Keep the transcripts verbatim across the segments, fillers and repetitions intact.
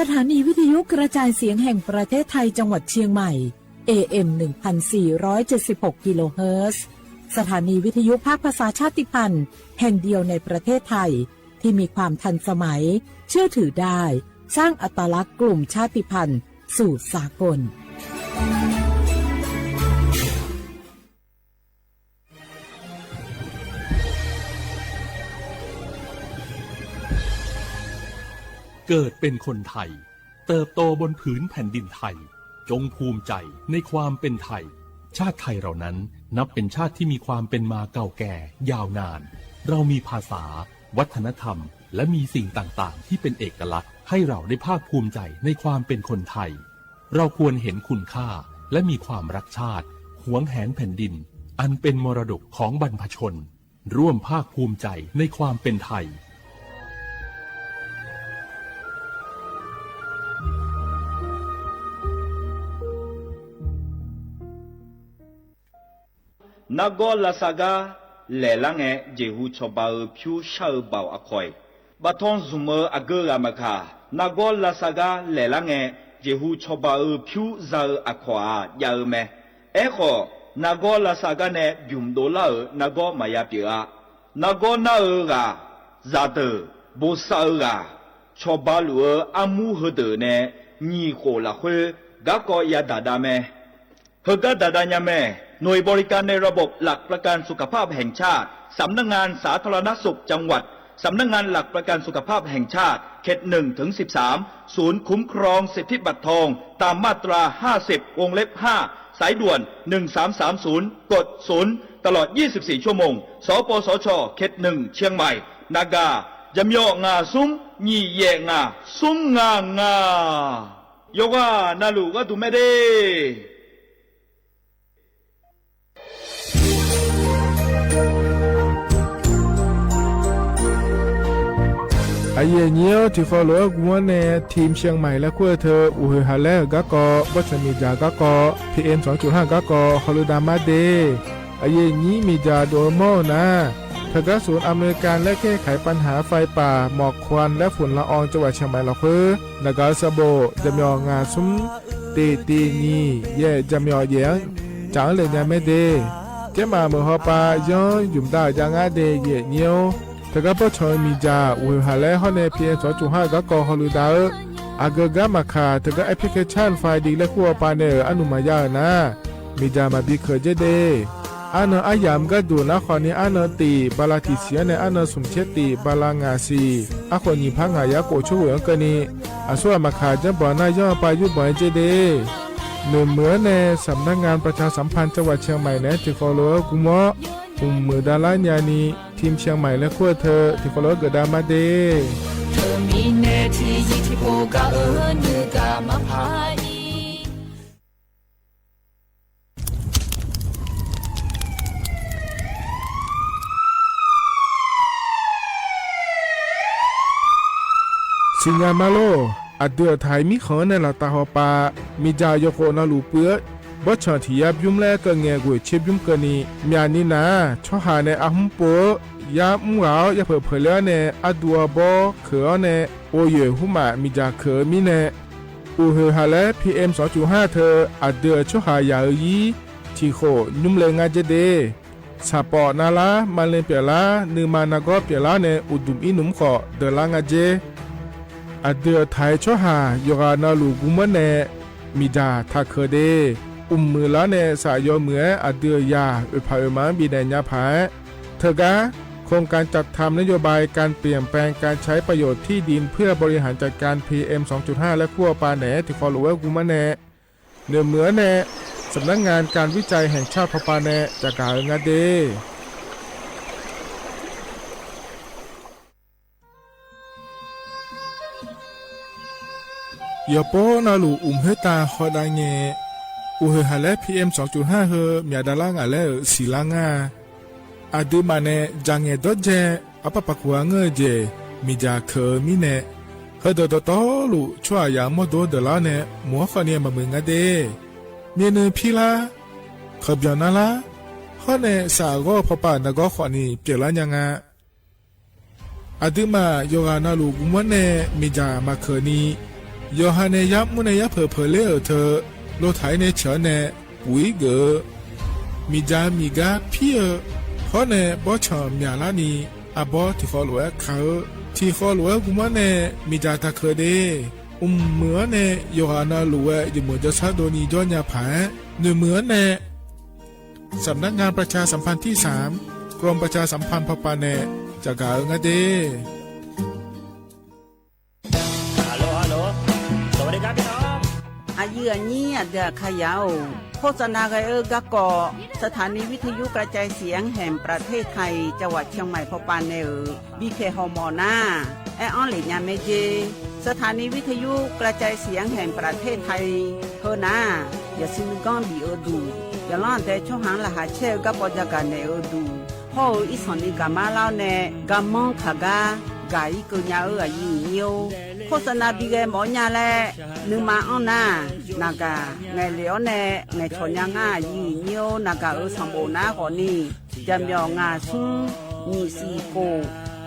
สถานีวิทยุกระจายเสียงแห่งประเทศไทยจังหวัดเชียงใหม่ เอเอ็ม หนึ่งพันสี่ร้อยเจ็ดสิบหก กิโลเฮิรตซ์ สถานีวิทยุภาคภาษาชาติพันธุ์แห่งเดียวในประเทศไทย ที่มีความทันสมัย เชื่อถือได้ สร้างอัตลักษณ์กลุ่มชาติพันธุ์สู่สากล เกิดเป็นคนไทย เติบโตบนผืนแผ่นดินไทย จงภูมิใจในความเป็นไทย ชาติไทยเรานั้นนับเป็นชาติที่มีความเป็นมาเก่าแก่ยาวนาน เรามีภาษา วัฒนธรรม และมีสิ่งต่างๆ ที่เป็นเอกลักษณ์ ให้เราได้ภาคภูมิใจในความเป็นคนไทย เราควรเห็นคุณค่า และมีความรักชาติ หวงแหนแผ่นดิน อันเป็นมรดกของบรรพชน ร่วมภาคภูมิใจในความเป็นไทย Nargawr lavsav gar laeqlar ngae, jeqhu cawba-eu pyur shar-eu baoq aqkawq-iq, bavtanr zmq-eu aqgeu ghaq maqkaq, nargawr lavsav gar laeqlar ngae, jeqhu cawba-eu pyur za-eu aqkawq-aq jav-eu mae. Aerkhawf, nargawr lavsav gar nae bymq dovlar-euq nargawr maqya pyeuf-a. Nargawr nar-eu ghaq, zaqdeuq, bosav-eu ghaq, cawba luf-eu armur heudeuq nae nyiq khof lafkhoer garkawv yadaq dav mae. Heugar daq dav nya mae. หน่วยบริการในระบบหลักประกันสุขภาพแห่งชาติ สำนักงานสาธารณสุขจังหวัด สำนักงานหลักประกันสุขภาพแห่งชาติ เขตหนึ่งถึงสิบสาม ศูนย์คุ้มครองสิทธิบัตรทอง ตามมาตราห้าสิบ วงเล็บห้า สายด่วน หนึ่งสามสามศูนย์ กดศูนย์ ตลอดยี่สิบสี่ชั่วโมง สปสช เขตหนึ่ง เชียงใหม่ Naga, jaqmyawf ngaq smr nyiq yaef ngaq smr ngaq ngaq. Yawqghaq navluf gharduq mae de. Aqyuif aqnyir-awr, tiqkawv lof-aer guv-anr nae ทีมเชียงใหม่ laer kur-eu teu, uqhoeq haq laer-euq garkawv, bawrtsanq miqdzaq garkawv, PM สองจุดห้า garkawv hawluidav mar de. Aqyuif aqnyir miqdzaq dov-eu mawr-eu nar, teugar ศูนย์อำนวยการแก้ไขปัญหาไฟป่าหมอกควันและฝุ่นละอองจังหวัดเชียงใหม่ lafkhoer naqgaq-eu sanqbof jaqmyawf ngaq smr tiq tiq nyiq yaef jaqmyawf yaef-anr caf-anr le nya mae de. Tsermaf meuq hawpav yanr ymq dav-euq jav ngar de, aqyuif aqnyir-or. Teugar bawrtsanq-eu miqdzaq uqhoeq haq laer hawr nae PM สองจุดห้า garkawv hawluidav-eu, aqgeu gar maqkaq teugar แอปพลิเคชัน ไฟดี laer kur hawpav nae-euq arnuq maqya-euq nar, miqdzaq maqbi keuq dzer de. Arnan aryamq gharduq nar khawfni arnan tiq bala tiq siq-anr nae arnan smq tser tiq bala ngaq siq, arkhof nyiq par ngaq yar khof tsawrghoeq-anr keuvni, aqsur ghaq maqkaq janrbanq nar yanr-eu pav yurbanq-aer dzer de. Noeqmeuq-anr nae สำนักงานประชาสัมพันธ์จังหวัดเชียงใหม่ naeq-aer tiqkawv lof-aer gurmawr, mqmuiq davlar nyani ทีมเชียงใหม่ laer kur-eu teu tiqkawv lof-aer geufdav mar de. Teumirnae tiqzir tiqpov gaq-eu nuigaq maqpar-ir. Siqnya ma lor. Aqdui-euq taq-iq mirkhanq-anr nae laftav hawpav, miqdzaq yawkhof navluf puiv-eu bawrtsanq tiq yar bymr laer keuv ngae ghoeq tser bymr keuvni, myaqni nar-aq tsawrhaq nae arhmr pov-eu yar mr ghaq-awr yapeuq peuq ler-awr nae arduv arbawr keuq-awr nae, ghovyoeq hmrmaf miqdzaq keuq-eu mirnae, uqhoeq haq laer PM สองจุดห้า teu aqdui-euq tsawrhaq yaq-eu ir tiq khof nymr le ngar dzer de. Saqpawf navlar, maqle pyeuflar, nuima nargawr pyeuflar nae uqduq ir nmr khawf deuqlar ngar dzer. Aqdui-euq taq-iq tsawrhaq yawqghaq navluf gurmawr nae miqdzaq taq keuq de. Uqmuiq lar nae saf yawmuiq-aer aqdui-euq yaq oeqpaq oeqma-anr bifnaeq nya paq-aer, teugar โครงการจัดทำนโยบายการเปลี่ยนแปลงการใช้ประโยชน์ที่ดินเพื่อบริหารจัดการ PM สองจุดห้า laer kur hawpav naeq-aer tiqkawv lof-aer gurmawr nae, noeqmeuq-anr nae สำนักงานการวิจัยแห่งชาติ hawpav nae caqgaq-eu ngar de. Yawqpov navluf uqmq khoertav hawdav ngae, uqhoeq haq laer PM สองจุดห้า heu myaq davlar ngaq laer-euq siqlar ngar-a. Aqduimaf nae dzaqngaeq dawrdzae arpar paqkhof-a ngeur-eu jeq miqdzaq keuq-eu mirnae, heudeuq dawqtawvluf tsawrhaq yaq-anr mawrdo deuqlar-awr nae mq-anr khawfni maqmuiq ngar de. Myavnuiv pirlar, keuqbyanq narlar, hawr nae saf ghawr-eu pawpav nargawr khawfni pyeuflar nya nga. Aqduimaf yawqghaq navluf guvmawr nae miqdzaq maqkeuq ni, Yawqha nae yar mr nae yar peuq peuq ler-euq teu, lotaq-ir nae ceuq-awr nae, puq-ir geuf-eu, miqdzaq miqgar pir-eu, hawr nae bawrtsanq myaqlar ni, arbawr tiqkhawv lof-aer ka-eu, tiqkhawv lof-aer gmr-anr nae miqdzaq taqkeuq de. Mqmuiq-anr nae yawqghaq navluf-aer jeqmeuq jawrshar dovni jawr nya paq-aer, noeqmuiq-anr nae สำนักงานประชาสัมพันธ์ที่สาม กรมประชาสัมพันธ์ พ.ป. nae caqgaq-eu ngar de. Aqyuif aqnyir aqdui aqkaqyaq-or, โฆษณา ghae-eu garkawv สถานีวิทยุกระจายเสียงแห่งประเทศไทย จังหวัดเชียงใหม่ พ.ป. nae-euq bipyaeq hawmawf nar, aer-anr lef nya mae jer. สถานีวิทยุกระจายเสียงแห่งประเทศไทย heu nar, yaqsui nuiganr bif-eu duq, yaqlanr aqdae tsawrhaq-anr laqkhaq caer-eu garkawv jagaq naeq-eu duq, hawr-eu irsanq ni gaqmar lar-awr nae, garmanr kaq gar gaq-ir keuv nya-eu aqyuif aqnyir-or, โฆษณา bi ghae mawf-awr nya laer, nuima anr nar, naqgaq ngaeqlef-awr nae ngaeqcawq nya ngar aqyuif aqnyir-or, naqgaq-euq sanqbof nar khawfni, jaqmyawf ngaq smr nyiq siq khof,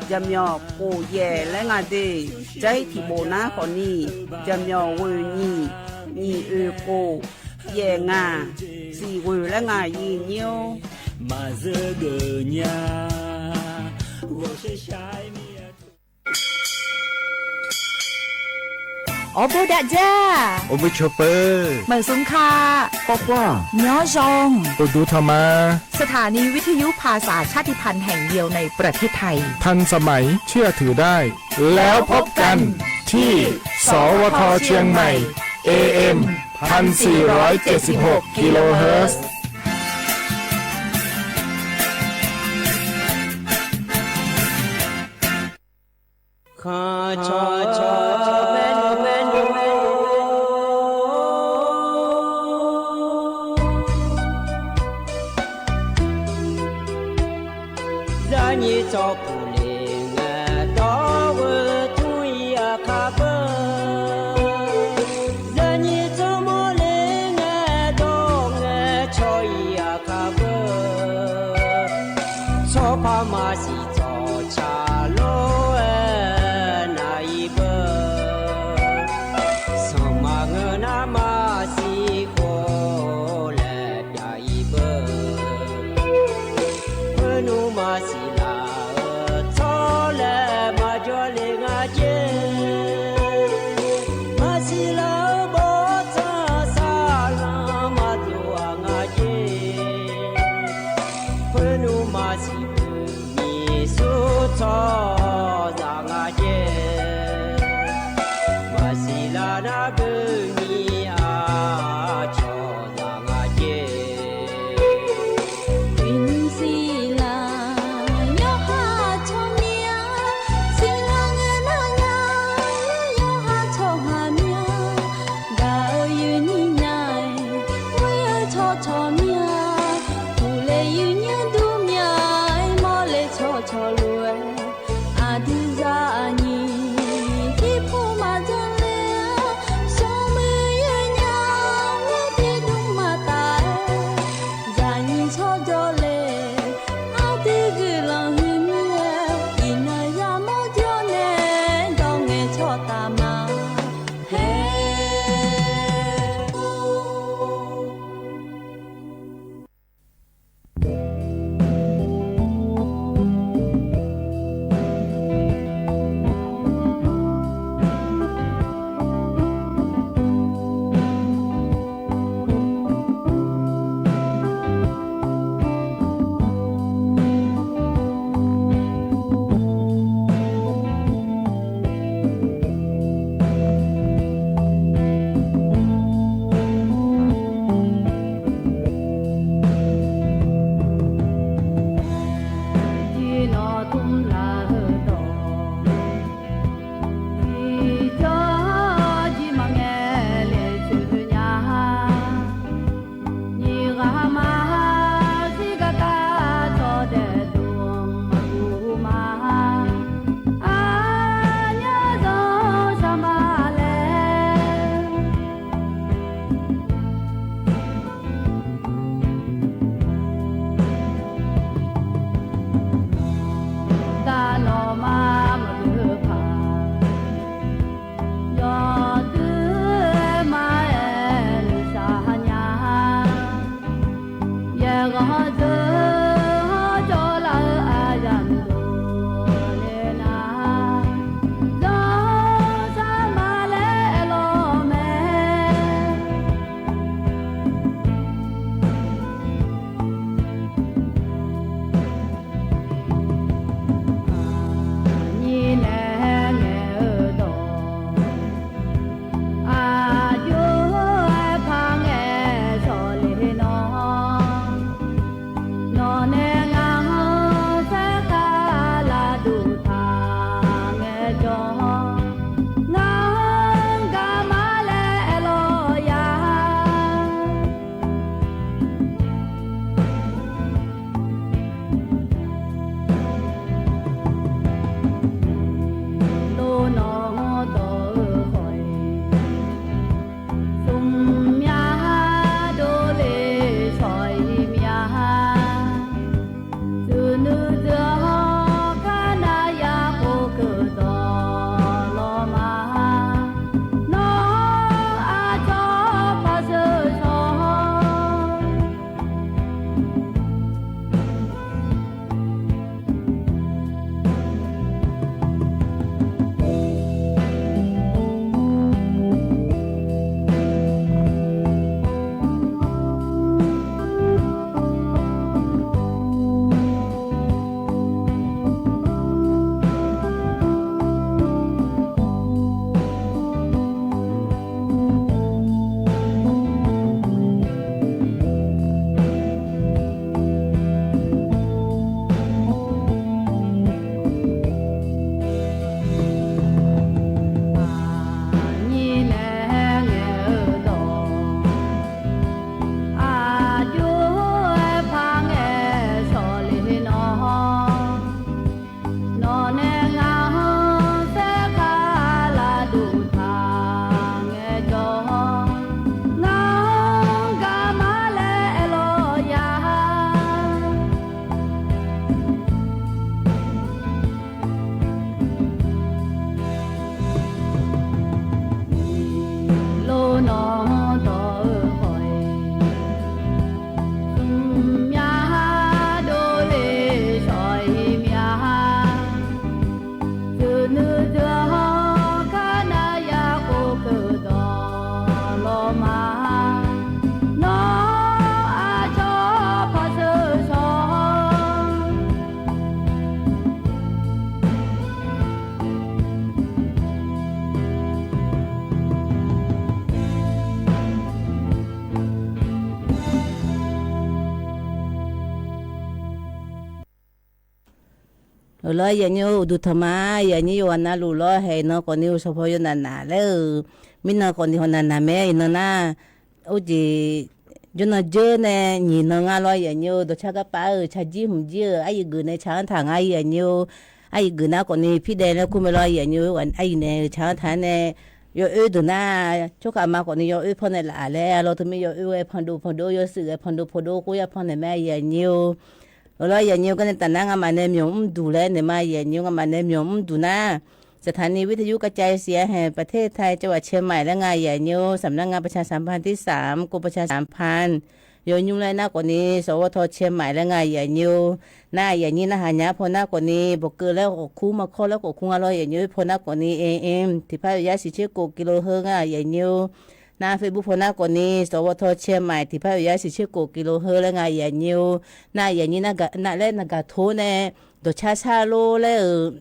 jaqmyawf khof yaef laer nga de. Jair tiq bof nar khawfni, jaqmyawf ghoeq nyiq, nyiq oeq khof, yaef ngaq, siq ghoeq laer nga aqyuif aqnyir-or. Maqzeur geuf nya. Awrbof dav dzar. Awrbof cawq peuq. Maqsmq ka. Khawr khawr. Nymr zaw. Uqduq tanq ma. สถานีวิทยุภาษาชาติพันธุ์แห่งเดียวในประเทศไทย ทันสมัย เชื่อถือได้ แล้วพบกันที่ สวท เชียงใหม่ เอเอ็ม พันสี่ร้อยเจ็ดสิบหก กิโลเฮิรตซ์ Zaqnyiq tsawrpuq le ngae dawr-eu tmr-ir aqkar beu. Zaqnyiq tsawrmawr le ngae dawr ngae cawr-ir aqkar beu. Tsawrpar maqsiq tsawrca lof-aer nav-ir beu. Sanqma ngeur nar maqsiq khof laer pyav-ir beu. Khoer nmr maqsiq laf-euq tsawrlaeq maqjawr le nga jer. Maqsiq laf-euq bawrtsanq saqlanq maqdov-aq nga jer. Khoer nmr maqsiq peuq nyiq sur tsawrhaqzaq nga jer. Maqsiq laf nar peuq nyiq aqcawq zaq nga jer. Iqnymr siqlaq yawqha tsawrmyanr, siqlaq ngae nar nya, yawqha tsawrhaq myanr, gaq-eu yoeqnyir nya-aer, ghoer-eu tsawrcawq myanr, uqle yoeqnyir dur myanr-aer, mawrle tsawrcawq lof-aer, aqdui zaqnyiq tiqpov maqdzanr ler-awr, smrmuiq yoeqnya-aer tiqdmr maqtaf-aer, zaqnyiq tsawrjawr le, aqdui guiqlanq huiqmir-aer, iqnan yamawr jawr nae, dawr ngae tsawrtaf ma. Her Tiqnan tmr laf-eu dawq, tiqjawr jir maqngae le coeq nya. Nyiq ghaq ma, zir gar tar dawq daef dmq maqguv ma. Aqnyir zanq shaq ma laer, da Euq lawr, aqyuif aqnyir-or, uqduq tanqma, aqyuif aqnyir yawqghaq navluf lawr, haeq iqnan khawfni uqshawq paw yawnaf naf laer-euq, mirnan khawfni hawq naq naq mae iqnan nar, or jeq jawrnan dzeur nae nyiq nan nga lawr, aqyuif aqnyir-or, dawqcar garpav-euq tsaqjir hmq jir-euq aqyuif geuf nae tsaq-anr taq nga, aqyuif aqnyir-or, aqyuif geuf nar khawfni pirdaev laer kur mae lawr, aqyuif aqnyir-or, aqyuif naeq-euq tsaq-anr taq-aer nae yawoer deuq nar, tsawrkhav ma khawfni yawoer pan naeq laf laer, arlawr teumirnae yawoer ghae pandov pandov, yawshuif ghae pandov pandov khoer ya pan naeq mae, aqyuif aqnyir-or. Euq lawr, aqyuif aqnyir-or, garnae tafnar ngamaf nae myawq mr duq laer naeq ma, aqyuif aqnyir-or, ngamaf nae myawq mr duq nar, สถานีวิทยุกระจายเสียงแห่งประเทศไทย จังหวัดเชียงใหม่ laer nga, aqyuif aqnyir-or, สำนักงานประชาสัมพันธ์ที่สาม กรมประชาสัมพันธ์ yawnymr laer nar khawfni สวท. เชียงใหม่ laer nga, aqyuif aqnyir-or. Nar aqyuif aqnyir narhaq nya paw nar khawfni, bawqkeuv laer khawf kur, markawr laer khawf kur nga lawr, aqyuif aqnyir-or, paw nar khawfni AM หนึ่งพันแปดร้อยยี่สิบเจ็ดกิโลเฮิรตซ์ nga, aqyuif aqnyir-or. Nar Facebook paw nar khawfni สวท. เชียงใหม่ หนึ่งพันแปดร้อยยี่สิบเจ็ดกิโลเฮิรตซ์ laer nga, aqyuif aqnyir-or. Nar aqyuif aqnyir nar gaq nar laer naqgaq tor nae dawqcar shar lor laer-euq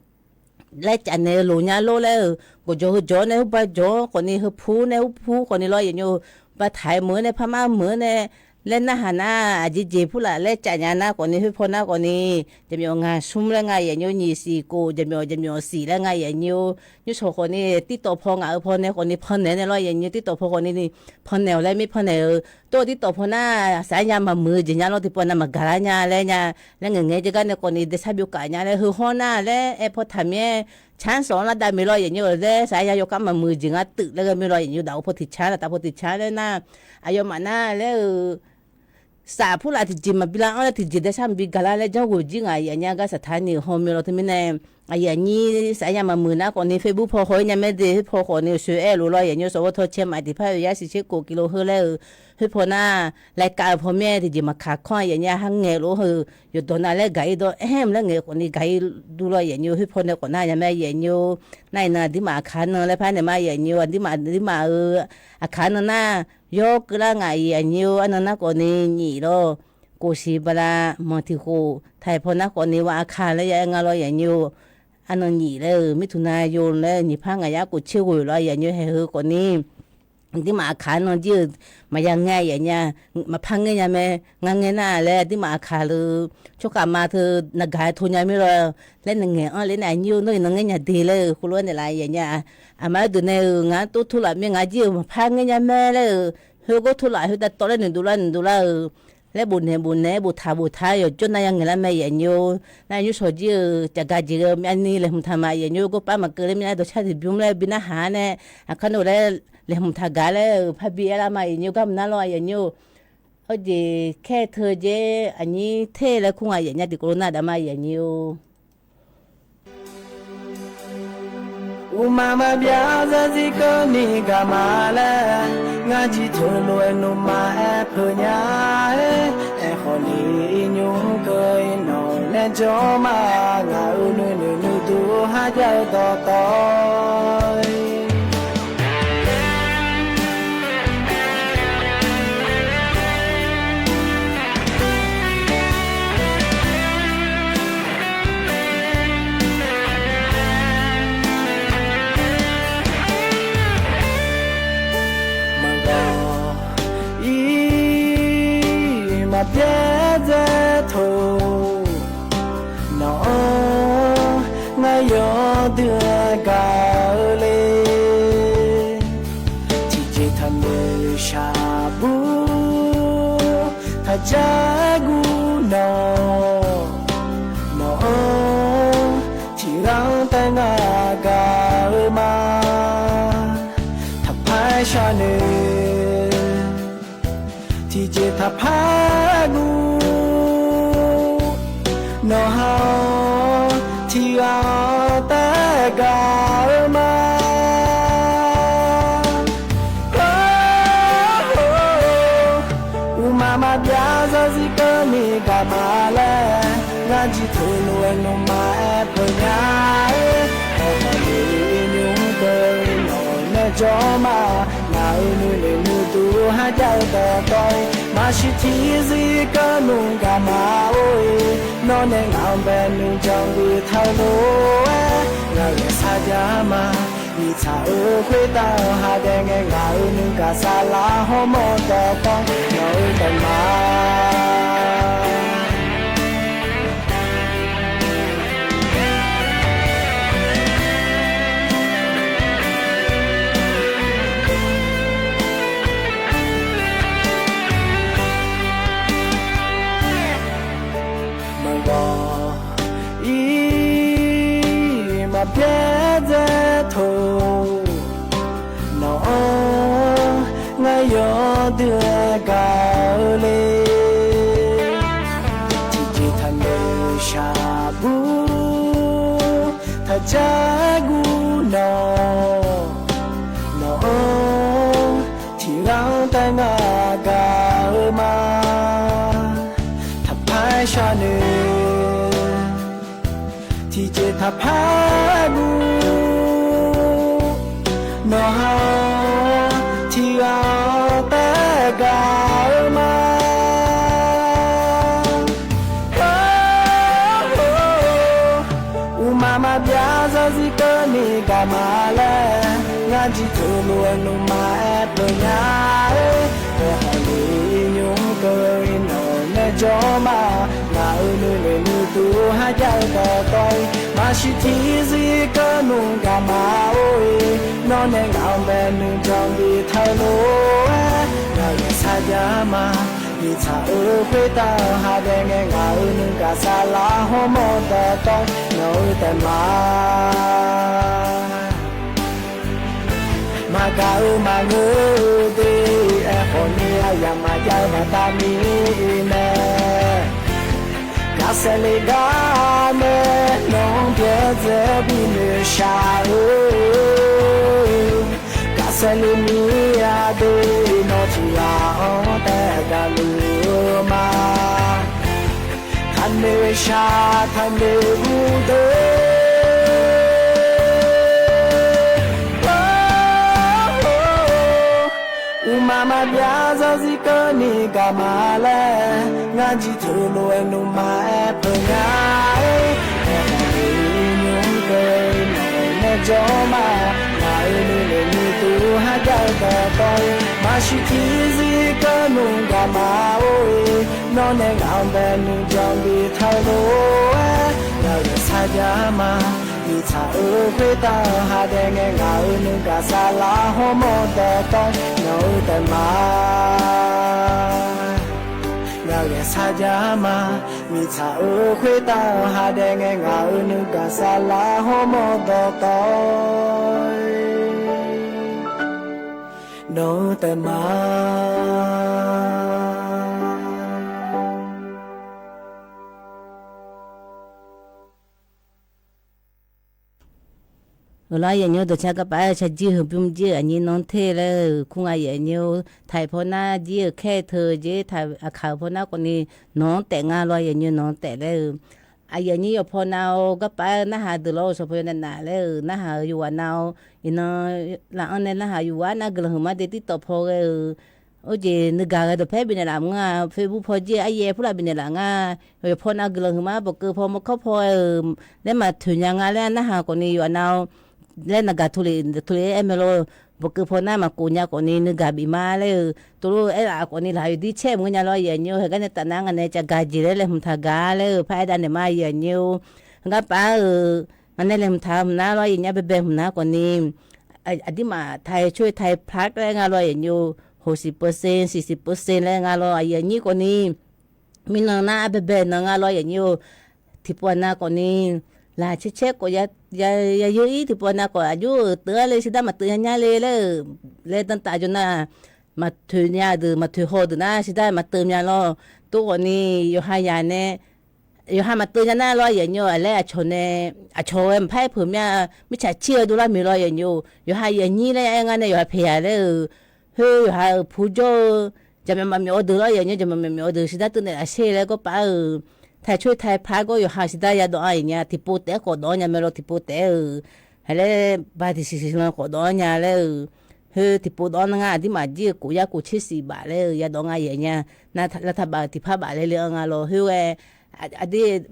laer caf naeq-eu loq nya lor laer-euq, gawqjawq heu jawq-anr nae heuba jawq-anr khawfni, heu pu nae ur pu khawfni lawr, aqyuif aqnyir-or, bataq-aer meuq-anr nae, parmar meuq-anr nae, laer narhaq nar, aqjeq jeq purlaf laer caf nya nar khawfni, khoer paw nar khawfni, jaqmyawf ngaq smr laer nga, aqyuif aqnyir-or, nyiq siq kof, jaqmyawf jaqmyawf siq laer nga, aqyuif aqnyir-or. Nymrshawq khawfni TikTok paw ngaq-eu paw nae khawfni pannaeq nae lawr, aqyuif aqnyir-or, TikTok paw khawfni ni pannaeq-awq laer mir pannaeq-eu, tor-eu TikTok paw nar, saqaer nya maqmuiq-eu jeq nya lawr, tiqpawf nav maqgaq lar nya laer nya, laer ngaeq ngae jaegar nae khawfni daefsar byov kaf nya laer, heu hawr nar laer aer paw taq mir-aer, canr sawq-anr lar dav mae lawr, aqyuif aqnyir-or, laer saqaer nya yawkhav maqmuiq-eu jeq ngar tuif laer ghae mae lawr, aqyuif aqnyir-or, daf-eu paw tiqcar, daf paw tiqcar laer nar, aqyawfmaf nar laer-euq saf purlaf tiqjeq maqbi lar-anr laer, tiqjeq daefsar maqbi gaq lar laer janrghoeq jir ngaq, aqyuif aqnyir-or, gar สถานี haw mae lawr teumirnae, aqyuif aqnyir saqaer nya maqmuiq nar khawfni, Facebook paw haw-ir nya mae de, khoer paw khawfni sheuq-aer lof lawr, aqyuif aqnyir-or, สวท. เชียงใหม่ หนึ่งพันแปดร้อยยี่สิบเจ็ดกิโลเฮิรตซ์ laer-euq, khoer paw nar, รายการ paw mir-aer tiqjeq maqkaq kanr, aqyuif aqnyir-or, ha ngaeq lof heu yawqdawq nav laer gaq-ir dawr aer-aer laer ngaeq khawfni gaq-ir dur lawr, aqyuif aqnyir-or, khoer paw nae khawf nar nya mae, aqyuif aqnyir-or. Nar iqnan aqdirmaf aqkaq-anr nan laer par naeq ma, aqyuif aqnyir-or, aqdirmaf aqdirmaf-euq aqkaq-anr nan nar, yawr keuvlar ngaq, aqyuif aqnyir-or, arnan nar khawfni nyiq lawr, kof siq bala manq tiq khof taq-aer paw nar khawfni wa aqkaq laer ya-aer nga lawr, aqyuif aqnyir-or. Arnan nyiq laer-euq mirtuq nav yo laer nyiq par ngaq yar kof tser ghoeq lawr, aqyuif aqnyir-or, haeq heu khawfni aqdirmaf aqkaq-anr nan jir-euq maqya ngae, aqyuif aqnyir-or, maqpar ngaer nya mae. Ngar ngaer nar laer aqdirmaf aqkaq le tsawrkhav ma teu navgaq-aer to nya mir lawr laer, navngaeq-anr ler nae, aqnyir-or, nawr iqnan ngaer nya de laer-euq khoerlof-aer naeqlaf, aqyuif aqnyir-or, aqma-aer deuq nae-euq ngaq-anr tov tov laf mir, ngaq jir-euq maqpar ngaer nya mae laer-euq, heu gawr tov laf, heu dav tawv laer noeqdov lar noeqdov lar-euq laer, bofnaeq bofnaeq-aer boftaq boftaq-aer yawqjawr nav ya ngaeq lar mae, aqyuif aqnyir-or. Nar nymrshawq jir-euq caqgaq jeq ghae-eu myavni laeqhmq taq ma, aqyuif aqnyir-or, gawrpar maqkeuv ler mirnae dawqcar tiqbymr laer bi narhaq-aer nae, aqkar nawr laer laeqhmq taq gaq laer-euq parbi aer lar ma, aqyuif aqnyir-or, gar mq nar lawr, aqyuif aqnyir-or. Hawjeq kaer teu jeq aqnyir ter laer kur nga, aqyuif aqnyir-or, tiqkawv lof nar dav ma, aqyuif aqnyir-or. Uqmaq maqbyav zarzir keuvni gaq ma laer, ngar jir teulof-aer nuima aer peuq nya-aer, aerkhawf ni nymr keuv-ir nawq nae jawr ma, ngaq-euq nuinoeq nuidur ha jav-eu dawqtawv-ir. Maqbyav dzae taq-or, nawq-anr ngar yawdui-aer gaq-eu le. Tiqjeq taqnoeq shaqbur taqjar gur nawq, nawq-anr tiqghaq-anr taef ngar gaq-eu ma. Taqpar sharnoeq tiqjeq taqpar gur, nawqha-anr tiqghaq-anr taef gaq-eu ma. Uqmaq maqbyav zarzir keuvni gaq ma laer, ngar jir teulof-aer nuima aer peuq nya-aer, aerkhawf ni nymr keuv-ir nawq nae jawr ma, ngaq-euq nuinoeq nuidur ha jav-eu dawqtawv-ir. Maqsiq tiqzir keuvni gaq ma-or-e, nawr nae ngaq-anr bae nuijan guiq taq-eu lof-aer, ngaq ghae sar jar ma. Nyiq tsaq-euq khoertav-eu ha dae ngae, ngaq-euq nuigaq saflar hawmawr dawqtawv nawq-eu dawq ma. Byaerdzae toq nawq-anr ngar yawdui-aer gaq-eu le. Tiqjeq taqnoeq shaqbur taqjar guv nawq, nawq-anr tiqghaq-anr taef ngar gaq-eu ma. Taqpar-aer sharnoeq tiqjeq taqpar guv nawq ha-anr tiqghaq-anr taef gaq-eu ma. Uqmaq maqbyav zarzir keuvni gaq ma laer, ngar jir teulof-aer nuima-aer peunya-aer, aerkhawf ni nymr keuvni nawq nae jawr ma. Ngaq-euq nuinoeq nuiduq hajar-eu dawqtawv-ir maqsiq tiqzir keuvni gaq ma-or-e. Nawr nae ngaq-anr bae nuijan bi teulof-aer ngaq ghae sarjax ma. Mirtsaq-euq khoertav-eu ha dae ngae, ngaq-euq nuigaq saflar hawmawr dawqtawv nawq-eu taef ma. Maqgaq-eu maqngeur-eu de, aerkhawf ni aryamq maqjav-eu baqda mirnae, gaqsaef le gar nae nawq-anr byaerdzae binoeq shaq-eu, gaqsaef le mir-a de, nawr tiqghaq-anr taef gaqluf-eu ma. Taqnoeq shaq taqnoeq guv de. Uqmaq maqbyav zarzir keuvni gaq ma laer, ngar jir teulof-aer nuima-aer peunya-aer, aerkhawf ni nymr keuvni nawq nae jawr ma. Ngaq-euq nuinoeq nuiduq hajar-eu dawqtawv-ir maqsiq tiqzir keuvni gaq ma-or-e. Nawr nae ngaq-anr bae nuijan bi teulof-aer ngaq ghae sarjax ma. Mirtsaq-euq khoertav-eu ha dae ngae, ngaq-euq nuigaq saflar hawmawr dawqtawv nawq-eu taef ma. Ngaq ghae sarjax ma. Mirtsaq-euq khoertav-eu ha dae ngae, ngaq-euq nuigaq saflar hawmawr dawqtawv nawq-eu taef ma. Euq lar, aqyuif aqnyir dawqcar garpaf-aer shaqjir heubymr jir-euq aqnyir nanr ter laer-euq kur nga, aqyuif aqnyir-or. Taiq pawnar jir-euq kaer teu jeq, taiq aqkaq-euq pawnar khawfni nawq-anr taef nga lawr, aqyuif aqnyir nawq-anr taef laer-eu. Aqyuif aqnyir yawqpaw nav-or, garpaf-aer narhaq deuq lawr-eu shawqpaw yaw navnaf laer-euq narhaq-euq yawqghaq nav-or, iqnan laf-anr nae narhaq yawqghaq nar guiqlanq huiqma de tirtawf paw ghae-euq. Or jeq nuigaq ghae dawqpae bifnaeq laf mr nga, Facebook paw jir-eu aryaer purlaf bifnaeq laf nga. Yawqpaw nav guiqlanq huiqma bawqkeuv paw mawrkawr paw-euq laer maqtoeq nya nga laer narhaq khawfni yawqghaq nav-or, laer naqgaq tule tule-aer aer mae lor. Bawqkeuv paw nar maqkhof nya khawfni nuigaq bif ma laer-euq tov lof-aer laf khawfni laq yawdir caer maqngeur nya lawr, aqyuif aqnyir-or. Heugar nae taf nar ngaq nae cavgaq jeq laer laeqhmq taq gaq laer-euq par-aer dav naeq ma, aqyuif aqnyir-or. Garpaf-euq ngaq nae laeqhmq taq hmq nar lawr, aqyuif aqnyir arbaebae hmq nar khawfni aqdirmaf taiq coer taiq paq laer nga lawr, aqyuif aqnyir-or. Hoqsiq peusen siqsiq peusen laer nga lawr, aqyuif aqnyir khawfni mirnan nar arbaebae nan nga lawr, aqyuif aqnyir-or. Tiqpov nav khawfni laq caer caer khawf ya yeur-ir, tiqpov nav khawf aqjox-euq teuv-ar le, shardar maqteuv nya nya le laer-euq laer danrtav jawr nar, maqtoeq nya deuq maqtoeq haw deuq nar shardar maqteuv nya lawr. Tov khawfni yawqha yaq nae yawqha maqteuv nya nar lawr, aqyuif aqnyir-or. Aqlaer aqcawq nae aqcawq ghae maqpar-aer peuq mya, mirtsaq cir-eu dovlar maeq lawr, aqyuif aqnyir-or. Yawqha aqyuif aqnyir laer aer ngar nae yawqha paeq yaq laer-euq, khoer yawqha-euq pur jawr-eu jaqmyawf maqmyawf-eu deuq lawr, aqyuif aqnyir jaqmyawf maqmyawf-eu deuq shardar teuv naeq laf sher laer gawrpaf-euq. Taiq coer taiq paq gawr yawqha shardar yadawv-a aqyuif aqnyir-a, tiqpov taef-aer khawf dawv-anr nya mae lawr, tiqpov taef-aer-euq. Haq laer baqdisiq siqlan khawf dawv-anr nya laer-euq. Khoer tiqpov dawv-anr nar ngar aqdirmaf jir-eu kof yar kof tser siq baf laer-euq yadawv nga, aqyuif aqnyir-a. Nar lavtaq baf-euq tiqpar baf laer le-anr nga lawr, khoer ghae aqdir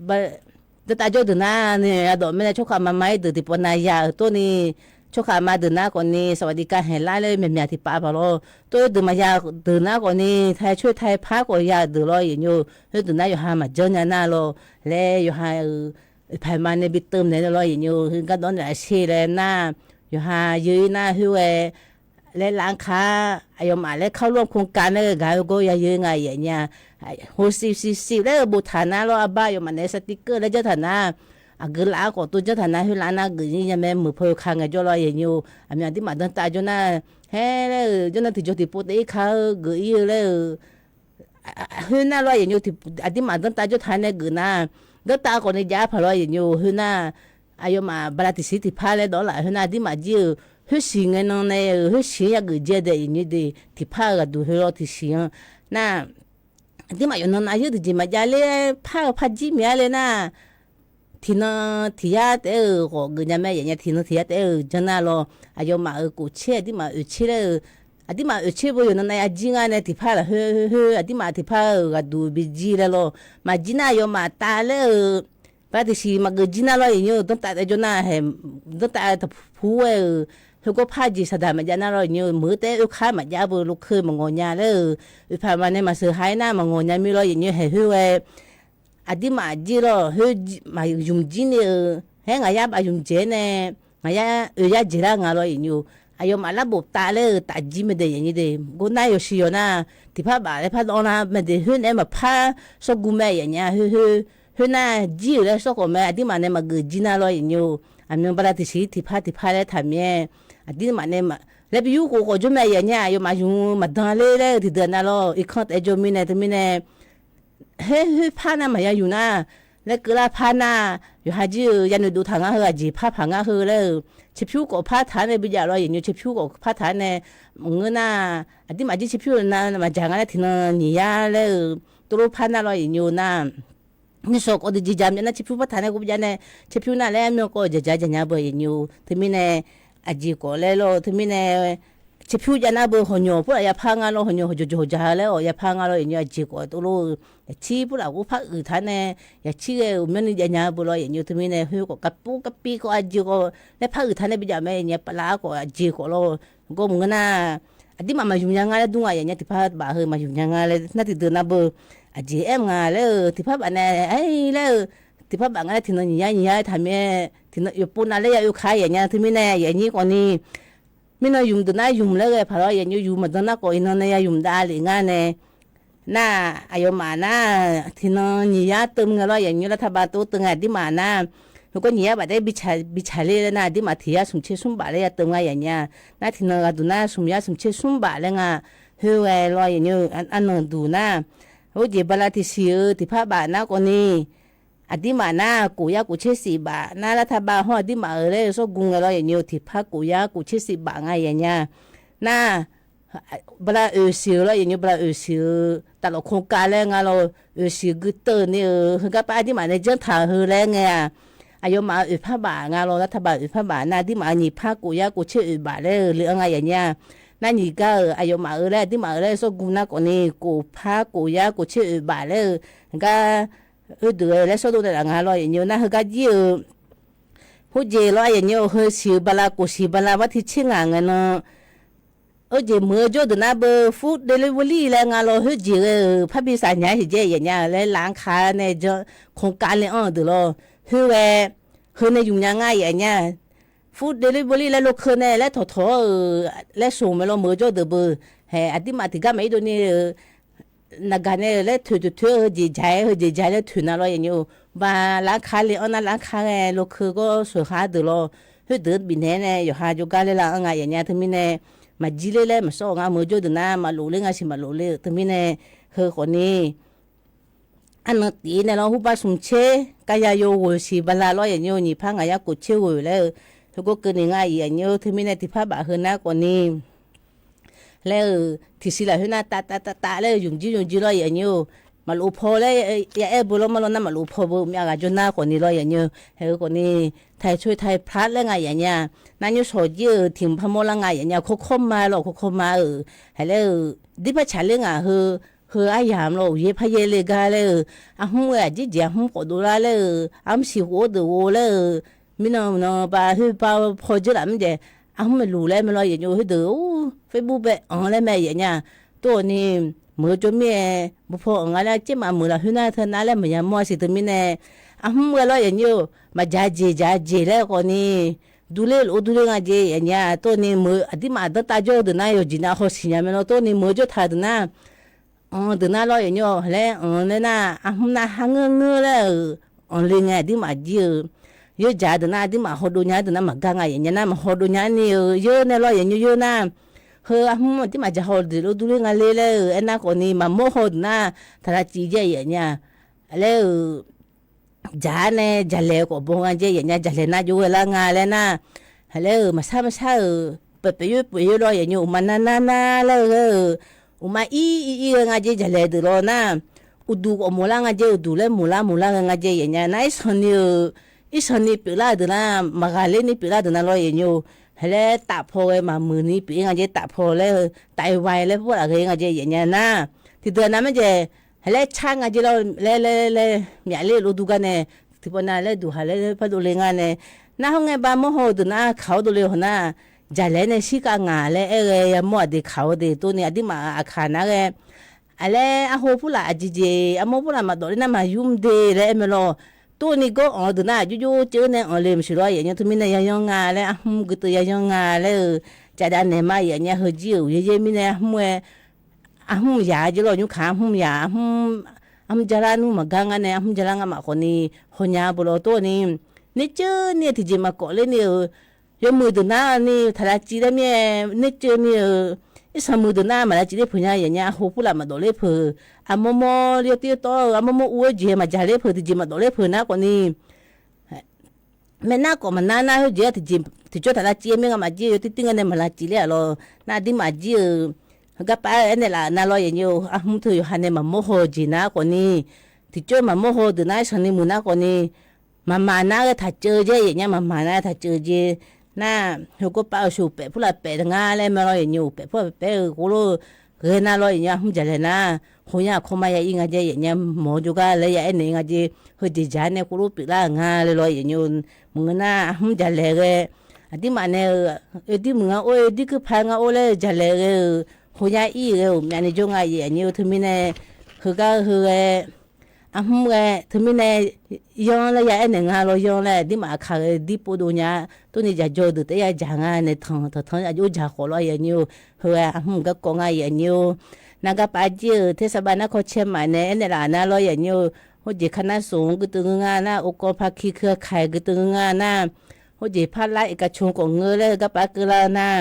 danrtav jawr deuq nar nae yadawv mae nae tsawrkhav maqma-ir deuq tiqpov nav ya-euq tov ni, tsawrkhav ma deuq nar khawfni saqbaqdi kav haeq lar laer myaqmyaq tiqpav paq lawr. Tov-aer deuq maqya deuq nar khawfni taiq coer taiq paq khawf ya-euq deuq lawr, aqyuif aqnyir-or. Khoer deuq nar yawqha maqjanr nya nar lawr laer yawqha-euq iqpaq ma nae bi teuv naeq lawr, aqyuif aqnyir-or. Heugar dawv-anr naeq laf sher laer nar, yawqha yeur-ir nar khoer ghae laer lavkar aqyawfmaf laer เข้าร่วมโครงการ laer gaq-eu gawr ya yeur nga, aqyuif aqnyir-a. Hoqsiq siqsiq laer-eu boftaq nar lawr, arbar aqyawfmaf naeq-aer sartiv keuv laer janr taq nar, aqgeu laf-aer khawf tov janr taq nar, khoerlaf nar geuf-ir nya mae, meuq paw-eu ka ngaejawr lawr yaeqnyir-or. Aqmyan aqdirmaf danrtav jawr nar, haer laer-eu jawrnan tiqjawr tiqpov taef-ir ka-eu geuf-ir-eu laer-eu khoernar lawr yaeqnyir, aqdirmaf danrtav jawr taq nae geuf nar, danrtav khawf ni jav-ar paq lawr yaeqnyir-or. Khoernar, aqyawfmaf bala tiqsiq tiqpar laer dawv laf khoernar, aqdirmaf jir-euq khoersiq ngae nan nae-euq khoersiq-anr yageuf jaer dae yaeqnyir de, tiqpar-eu ghaqduq heu lawr tiqsiq-anr nar, aqdirmaf yawqnan nav yeur tiqjeq maqjav ler, par-eu par jir miq-ar le nar, tiqnan tiq yar taef-aer-euq khawf geuf nya mae yaeqnya, tiqnan tiq yar taef-aer-euq janr nar lawr, aqyawfmaf-euq kof tser aqdirmaf oeq tser laer-eu, aqdirmaf oeq tser beu yawqnan nav ya jir ngar nae tiqpar laf khoer, aqdirmaf tiqpar-euq ghaqduq bijir laer lawr, maqjir nar aqyawfmaf tav laer-eu, bala tiqsiq maqgeuf jir nar lawr yaeqnyir-or. Danrtav taef jawr nar hae, danrtav taqpu-aer-euq, heugawr par jeq saqdaq maqjav nar lawr yaeqnyir-or. Meuq-eu taef-aer oekar maqjav beu, lokeu maqngawq nya laer-eu, oeqpaq maqnae maqseuq ha-aer nar maqngawq nya mir lawr yaeqnyir-or. Haeq khoer ghae, aqdirmaf jir lawr, yumq jir ni-euq, haer ngaq yar baf yumq dzaeq-aer nae, ngaq yar oe yar dzaeq lar nga lawr yaeqnyir-or. Aqyawfmaf larbof tav laer-eu taf jir mae dae yaeqnyir de, gor nar yawshuif yawq nar, tiqpar baf laer par dawv nar mae de, khoer naeq-aer maqpar sawrgu mae yaeqnya, khoer, khoer nar jir-euq laer sawr khawf mae, aqdirmaf nae maqgeuf jir nar lawr yaeqnyir-or. Aqmyan bala tiqsiq tiqpar tiqpar laer taq mir-aer, aqdirmaf nae laer bi yur khof khawf jawr mae yaeqnya, aqyawfmaf yumq maqdan ler laer-eu tiqdeuq nav lawr, irkanr taef jawr mirnae teumirnae, khoer khoer par nar maqya yumq nar, laer keuvlar par nar, yawqha jir-eu yanoeq dov taq ngar heu, aqjeq par paq ngar heu laer-eu, tserpyur khawf par taq-ar nae bijav lawr yaeqnyir-or. Tserpyur khawf par taq-ar nae, maqngeur nar, aqdirmaf jir tserpyur na maqjaq nga laer tiqnan nyiq yar laer-eu, tov lor par nar lawr yaeqnyir-or nar, nishawq khawf tiqjeq jaq myav nar tserpyur par taq nae ghov bijav nae, tserpyur nar laer armyan khawf jaqjaq jaqnya beu yaeqnyir-or. Teumirnae aqjeq khawf laer lawr, teumirnae tserpyur jav nar beu hawqnymq purlaf yapar nga lawr, hawqnymq hawqjawq jawq jaq laer-awq yapar nga lawr yaeqnyir-or. Aqjeq khawf tov lor-eu, yaqcir purlaf ghov par uiq taq nae, yaqcir ghae-euq myanrni javnya beu lawr yaeqnyir-or. Teumirnae khoer khawf karpov karpiv khawf aqjeq khawf laer par uiq taq nae bijav mae yaeqnyir-or. Pavlav-ar khawf aqjeq khawf lawr, gawr maqngeur nar, aqdirmaf maqymq nya nga laer dur nga yaeqnya, tiqpar baf heu maqymq nya nga laer nar tiqdeuq nav beu, aqjeq aer mq nga laer-eu tiqpar baf nae, aer laer-eu, tiqpar baf nga laer tiqnan nyiq yar nyiq yar taq mir-aer, tiqnan yawqpov nav laer ya oe ka yaeqnya. Teumirnae yaeqnyir khawf ni, mirnan yumq deuq nar yumq laer ghae paq lawr yaeqnyir-or. Yumq maqdan nar khawf iqnan nae ya yumq dav lef ngar nae, nar, aqyawfmaf nar, tiqnan nyiq yar teuv nga lawr yaeqnyir-or. Lar taq baf tov teuv nga aqdirmaf nar, heugawr nyiq yar baf taef-aer bitsaq ler laer nar, aqdirmaf tiq yar smq tser smr baf laer ya teuv nga yaeqnya. Nar tiqnan ghaqduq nar smq yar smq tser smr baf laer nga, khoer ghae lawr yaeqnyir-or. Arnan duq nar, khoerjeq bala tiqsiq-eu tiqpar baf nar khawf ni, aqdirmaf nar kof yar kof tser siq baf nar, lar taq baf hawr aqdirmaf-euq laer-eu sawrgu ngae lawr yaeqnyir-or. Tiqpar kof yar kof tser siq baf nga yaeqnya. Nar, bala oeq siq-eu lawr yaeqnyir-or. Bala oeq siq-eu taflawf kokav laer nga lawr, oeq siq gui teuv ni-euq heugar par aqdirmaf nae janr taq-eu heu laer ngae-aq, aqyawfmaf-euq oeq par baf nga lawr. Lar taq baf oeq par baf nar aqdirmaf-euq nyiq par kof yar kof tser oeq baf laer-eu le-anr nga yaeqnya. Nar nyiq gar-euq aqyawfmaf-euq laer aqdirmaf-euq laer-eu sawrgu nar khawf ni, kof par kof yar kof tser oeq baf laer-eu gar, heudeuq-eu laer sawrdov naeqlaf nga lawr yaeqnyir-or. Nar heugar jir-eu khoerjeq lawr yaeqnyir-or. Heu siq-eu bala kof siq bala bar tiq tser ngaq ngae nan, khoerjeq meuq-eu jawr deuq nar beu food delivery laer nga lawr, khoerjeq ghae-euq parbi saq nya-aer siqjaev yaeqnya laer laf-anr ka nae janr, kokav le-anr-eu deuq lawr. Khoer ghae, heu nae yumq nya nga yaeqnya. Food delivery laer lokeu nae laer tawqtawq-awr-euq laer smq mae lawr, meuq-eu jawr deuq beu. Haeq aqdirmaf tiqgar maq-ir dov ni-eu naqgaq nae-euq laer toeq toeq toeq-eu heujeq jaq-aer heujeq jaq-aer laer toeq na lawr yaeqnyir-or. Ba lar-anr ka le-anr nar lar-anr ka ghae lokeu gawr sheuq har deuq lawr. Khoerdeuq-anr bifnaeq-aer nae yawqha jawrgar laer lar-anr nga yaeqnya. Teumirnae maqjir ler laer maqsawr-awq ngar, meuq-eu jawr deuq nar maqlof ler nga siq maqlof ler-eu teumirnae, heu khawf ni arnan tif nae lawr, hurbar smq tser kar ya yov ghoeq siq bala lawr yaeqnyir-or. Nyiq par ngaq yar kof tser ghoeq laer-eu, heugawr keuvni nga yaeqnyir-or. Teumirnae tiqpar baf heu nar khawf ni laer-euq tiqsiq lafkhoer nar tav tav tav tav laer-eu yumq jir yumq jir lawr yaeqnyir-or. Maqlof paw laer ya aer beu lawr mar lawr nar maqlof paw beu myav ghaq jawr nar khawf ni lawr yaeqnyir-or. Haeq-eu khawf ni, taiq coe taiq plar laer nga yaeqnya. Nar nymrshawq jir-euq tiq mq par mawr lar nga yaeqnya. Kawrkawr ma lawr, kawrkawr ma-euq haeq laer-euq dirpar tsaqler ngaq heu, heu aryamq lawr uqyaer par yaer le gar laer-euq, arhmr ghae aqjeq jeq arhmr khawf dovlar laer-euq, armr siq khof-awr deuq ghovlaer-euq, mirnan nan ba khoer ba paw dzeur laf mr jaeq, arhmr maeqluf laer mae lawr yaeqnyir-or. Khoerdeuq-or Facebook bae-anr laer mae yaeqnya. Tov-awq ni, meuq-eu jawr mir-aer bu paw-anr nga laer caer maqmeuq lafkhoer nar teu nar laer maqya mawr-a siq teumirnae, arhmr ghae lawr yaeqnyir-or. Maqjaq jeq jaq jeq laer khawf ni, durler lof-aer durler nga jeq yaeqnya. Tov-awq ni meuq-eu aqdirmaf danrtav jawr-eu deuq nar yawqjeq nav hawsiq nya mae lawr. Tov-awq ni meuq-eu jawr taq deuq nar, anr deuq nar lawr yaeqnyir-or. Laer anr laer nar arhmr nar har ngeur ngeur laer-euq anr le ngae aqdirmaf jir-eu yeur dzaq deuq nar, aqduimaf hawdov nya deuq nar maqgar nga yaf nya nar, maqhawdov nya ni-euq yeur nae lawr yaf nymr yeur nar, heu arhmr aqduimaf dzaq haw deuq lor durler nga ler laer-euq aernar khawfni, maqmawr haw deuq nar, taqlav civ jaer yaf nya laer-euq dzaq-ar nae jaqlaeq khawf baw nga jaer yaf nya, jaqlaeq nar jov ghae lar nga laer nar, laer-euq maqsar maqsar-euq paef paef yoer paef yoer lawr yaf nya, uqma nar nar nar laer-eu ghae-euq, uqma ir ir ir ghae nga jaer jaqlaeq deuq lawr nar, uqduq khawf moq lar nga jaer, uqduq laer moq lar moq lar ghae nga jaer yaf nya nar, irsanq ni-euq, irsanq ni pyeuflar deuq nar, maqghaqler ni pyeuflar deuq nar lawr yaf nya, laer tafpaw ghae maqmuiq ni pyeuf-ir nga jaer, tafpaw laer-eu taf-ir wae laer purlaf ghae nga jaer yaf nya nar, tiqdeuq nav marjaeq, laer car nga jaer lawr laer laer laer, myafler lor dur gar nae, tiqpavnav laer duq haq laer pardov le nga nae, nar hawr ngae ba mawr haw-eu deuq nar kaq-awr dovle haw nar, jaqlaeq nae shirkhav ngaq laer aer ghae yamawr aqdui kaq-awr de tov ni aqduimaf aqkaq nar ghae, aqlaer arho purlaf aqjeq jeq armawr purlaf maqdawf ler nar maqyur mr de laer aer mae lawr. Tov ni gawr anq-eu deuq nar aqjox jox ceuv nae anq le maqsiq lawr yaf nya, teumirnae yayanr nga laer, arhmr guiteuv yayanr nga laer-euq cafdav naeq ma yaf nya, heujir-euq yaer yaer mirnae arhmr-aer, arhmr yaq-a jeq lawr, nymrkaq arhmr yaq, arhmr jarlar nmr maqgar nga nae, arhmr jarlar nga maf khawfni, hawnya beu lawr tov ni, nerceuv ni-eu tiqjeq maqkawf ler ni-euq, yawmuiq deuq nar ni taqlav civ laer mir-aer nerceuv ni-euq, irsanq muiq deuq nar maqlav civ ler peuq nya yaf nya, arho purlaf maqdawf ler peuq, armawr mawr yawtir yawtawr-eu armawr mawr uv-aer jeq maqjaq ler peuq, tiqjeq maqdawf ler peuq nar khawfni, Maernar khawf maqnar nar, khoerjeq-aq tiqjeq tiqjawr taq lavciv-aer mir nga maqjir, yawtir tir nga nae maqlavciv ler-aq lawr. Nar aqdirmaf jir-euq heugar pav-aer aernaeq laf-euq nar lawr yaf nyi-eu, arhmr teu yawqha nae maqmawr haw-eu jeq nar khawfni, tiqjawr maqmawr haw-eu deuq nar, sanqni muiq nar khawfni, maqmaq nar ghae taq ceuv jaer yaf nya, maqmaq nar ghae taq ceuv jeq. Nar heugar pav-euq sheuq paef purlaf paef nga laer mae lawr yaf nyi-eu, paef purlaf paef-eu khoerlof-eu ghae nar lawr yaf nyi-eu, arhmr jaqlaeq nar, khoernya aqkawr mar ya ir nga jaer yaf nya, mawq-eu jawrgar laer ya aernaeq nga jeq, heujeuq jaq-aer nae khoerlof pyeuflar-euq nga laer lawr yaf nyi-eu. Maqngeur nar arhmr jaqlaeq ghae, aqdirmaf nae-euq oedir muiq nga or, oedir kuirpaq nga or laer jaqlaeq ghae-euq, khoernya ir ghae-euq myavni jawr nga yaf nyi-eu. Teumirnae heugar heu ghae, arhmr ghae teumirnae yanr laer ya aernaeq nga lawr, yanr laer aqdirmaf aqkaq ghae dir povdov nya, tov ni jaqjawr-eu deuq taef ya jaq nga nae tanq tanq tanq aqjox jaq khawf lawr yaf nyi-eu. Heu ghae arhmr garkawv nga yaf nyi-eu. Nar gar pav jir-euq tersaqbav nar kawr caer maf nae aernaeq laf nar lawr yaf nyi-eu. Khoerjeq kar nar soq-anr guiteuv ngeur nga nar, okawv paqki keuv kaq-aer guiteuv ngeur nga nar, khoerjeq par lar iqkaq cmq khawf ngeur laer heugar pav keuvlar-eu nar,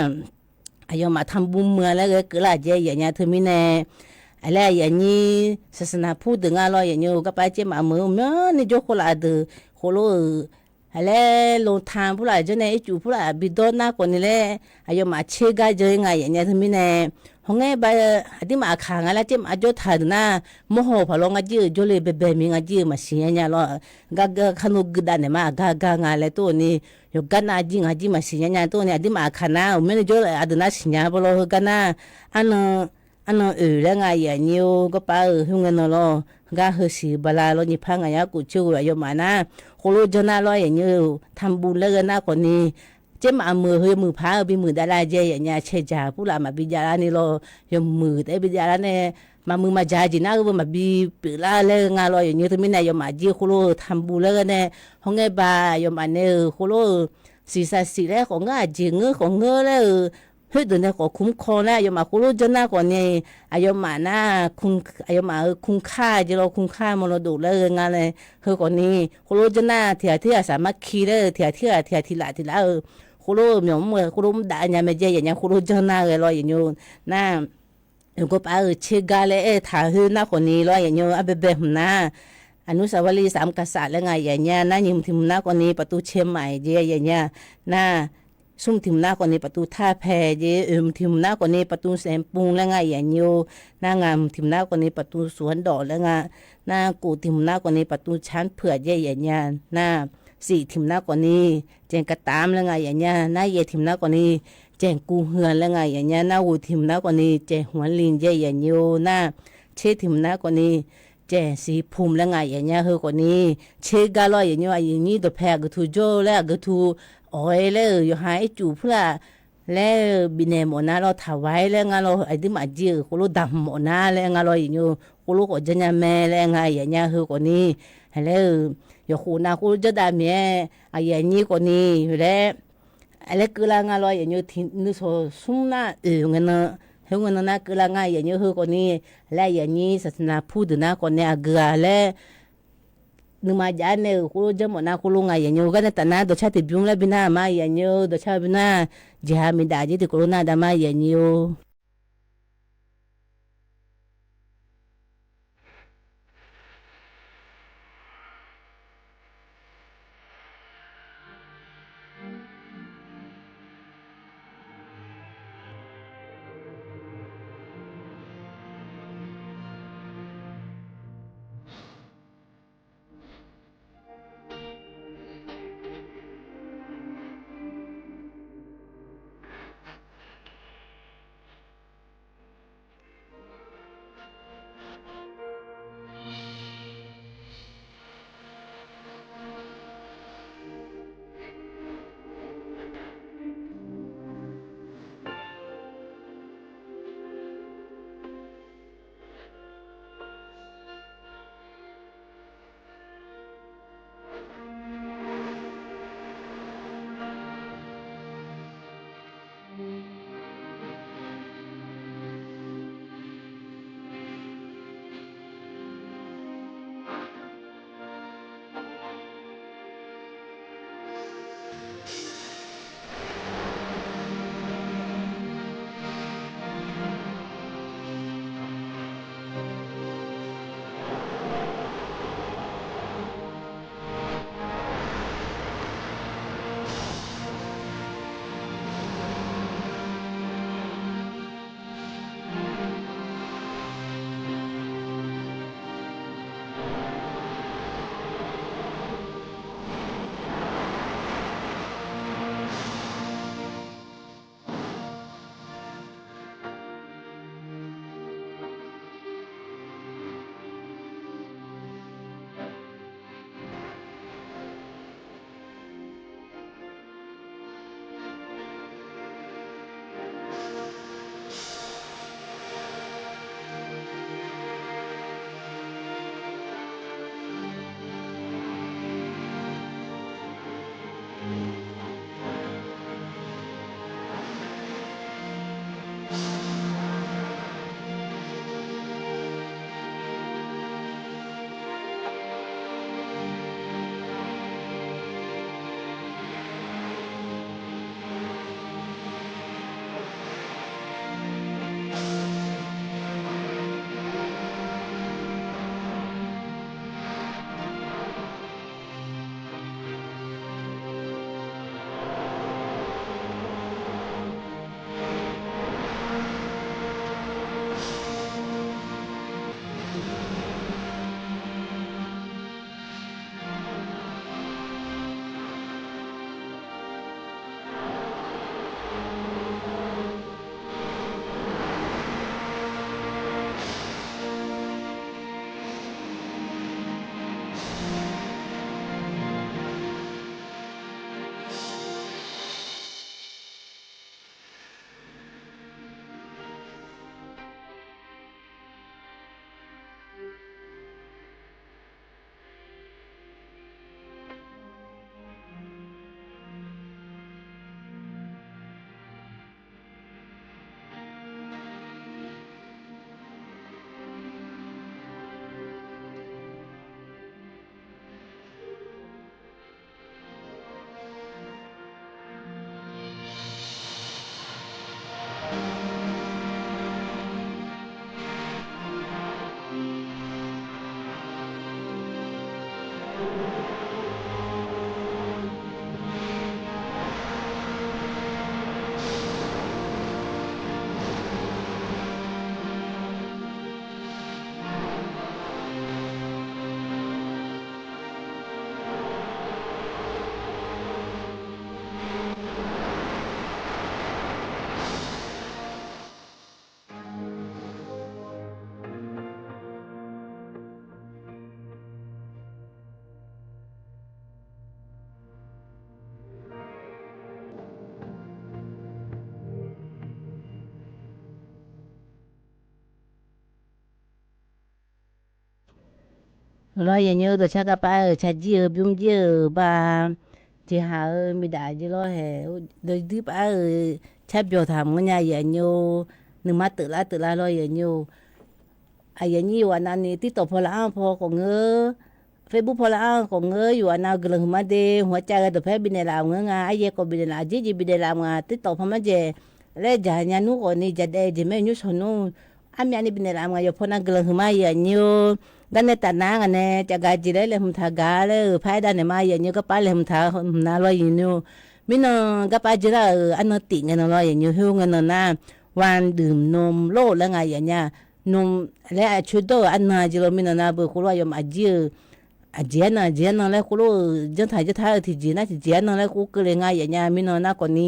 aqyawfmaf tanqbur muiq-a laer ghae keuvlar jaer yaf nya. Teumirnae aqlaer yaf nyi, saqsaqnaq pur deuq nga lawr yaf nyi-eu, gar pav caer maf meuq-eu myanrni jawr khoerlaf deuq khoerlof-euq, aqlaer lontan purlaf janrnae ircuf purlaf bidawr nar khawfni laer, aqyawfmaf tser gar jan-ir nga yaf nya. Teumirnae hawngaer ba aqdirmaf aqkaq nga laer caer maf jawr taq-euq deuq nar, mawrhaw paq lawr ngar jir-euq jawrle baebae mir nga jir-euq maqsiq nya nya lawr. Gar gar kar nmr guidav naeq ma, aqgar gar nga laer tov ni, yawqgar nav jir nga jir maqsiq nya nya tov ni, aqdirmaf aqkaq nar uqmyanrni jawr-eu aqdui nar siqnya ba lawr. Heugar nar arnan, arnan oeq laer nga yaf nyi-eu, gar pav-euq khoerngae nan lawr, gar heusiq bala lawr nyiq par ngaq yar kov coer-eu aqyawfmaf nar, khoerlof janr nar lawr yaf nyi-eu, tanqbur laer ghae nar khawfni, caer maf meuq heu muiq paq-eu bimuiq davlav jae yaf nya, caerjaq purlaf maqbi javlar ni lawr, yawmuiq taef-aer bi javlar nae, maqmuiq maqjaq jeq nar-eu maqbi pyeuflar laer nga lawr yaf nyi-eu. Teumirnae aqyawfmaf jir khoerlof-eu tanqbur laer ghae nae, hawngaer ba aqyawfmaf nae-euq khoerlof-eu siqsaq siq laer khawf ngeur, aqjeq ngeur khawf ngeur laer-euq, khoerdeuq nae khawf kumr kaw laer aqyawfmaf khoerlof janr nar khawfni, aqyawfmaf nar, aqyawfmaf-euq kumkar jeq lawr, kumkar mawrlawdof laer ghae nga laer, heu khawfni, khoerlof janr nar tiqghaq tirghaq saqmar ki laer-eu, tiqghaq tirghaq tiqghaq tiqlaf tiqlaf-eu, khoerlof-eu myawq mr-eu khoerlof mr dav nya mae jae yaf nya, khoerlof janr nar ghae lawr yaf nyi-eu. Nar yawqgawr pav-euq tser gar laer aer-eu taq khoer nar khawfni lawr yaf nyi-eu, arbaebae hmq nar, aqnmr saqvali saqmr kaqsaq laer nga yaf nya. Nar nyiq hmq tiq hmq nar khawfni paqtuv caer maf-iq jeq yaf nya. Nar smr hmq tiq hmq nar khawfni paqtuv tar pae jeq, oeq hmq tiq hmq nar khawfni paqtuv saeqpov laer nga yaf nyi-eu. Nar ngaq hmq tiq hmq nar khawfni paqtuv suqanr dawf laer nga. Nar kof tiq hmq nar khawfni paqtuv canr peuq-aq jae yaf nya. Nar siq tiq hmq nar khawfni jaeq kaqtamr laer nga yaf nya. Nar yaeq tiq hmq nar khawfni jaeq kuv heu-a laer nga yaf nya. Nar ghoeq tiq hmq nar khawfni jaeq hmqanr li jae yaf nyi-eu. Nar tser tiq hmq nar khawfni jaeq siq pum laer nga yaf nya. Heu khawfni tser gar lawr yaf nyi-eu, aqyuif nyir dawqpae aqgeu tu jawr-eu laer aqgeu tu awq-aer laer-euq yawqha ircuf purlaf laer-eu bifnaeq mawf nar lawr, taqwae laer nga lawr, aqdirmaf jir-euq khoerlof daq hmq mawf nar laer nga lawr yaf nyi-eu, khoerlof khawf janr nya mae laer nga yaf nya. Heu khawfni laer-euq yawqkhof nav khoerlof janr dav miq-aer aqyuif aqnyir khawfni laer laer keuvlar nga lawr yaf nyi-eu, tiq nuisawq smr nar oeq ngae nan, heu ngae nan nar keuvlar nga yaf nyi-eu. Heu khawfni laer aqyuif aqnyir saqsaqnaq pur deuq nar khawfni aqgeu-aq laer nuima jav nae-euq khoerlof janrmawf nar khoerlof nga, aqyuif aqnyir-or. Gar nae tafnar dawqcar tiqbymr laer bi nar ma, aqyuif aqnyir-or, dawqcar bi nar, jeqha miqdaf jir tiqkawv lof nar da ma, aqyuif aqnyir-or. Lawr, aqyuif aqnyir-eu, dawqcar garpav-aer-euq carjir-eu bymr jir-euq ba, tiqhaq-euq miqdaf jir lawr haeq, dawqduir pav-aer-euq carbyawq taq mawrnya, aqyuif aqnyir-or, nuima teuflar teuflar lawr, aqyuif aqnyir-or. Aqyuif aqnyir yawqghaq navni tirtawq paw laf-anr paw khawf ngeur, Facebook paw lar-anr khawf ngeur yuf-aq nav guiqlanq huiqma de, hmq-aer cav ghae dawqpae bifnaeq laf-euq ngeur nga, aryaer khawf bifnaeq laf, aqjeq jeq bifnaeq laf ma, TikTok paw marjaeq laer dzaq nya nmr khawf ni, dzaq daef jeq maer nymr shawq nmr, armyavni bifnaeq laf ma, yawqpaw nav guiqlanq huiqma yaf nyi-or. Garnae tafnav ngaq nae cavgaq jeq laer laeqhmq taq gaq laer-euq par-aer davnaeq ma yaf nyi-or, garpar laeqhmq taq hmq nav law yaf nyi-or. Mirnan garpar jeq lar-euq arnan tif ngae nan law yaf nyi-or, khoerngae nan nar, วันดื่มนมโลก laer nga yaf nya, nm laer aqcoer dawr-euq arnan jeq law mirnan nar beu khoerlof aqyawfmaf jir-eu aqjeq arnan aqjeq arnan laer khoerlof-euq janrtaq janrtaq-eu tiqjeq nar tiqjeq arnan laer khoer keuvle nga yaf nya mirnan nar khawf ni,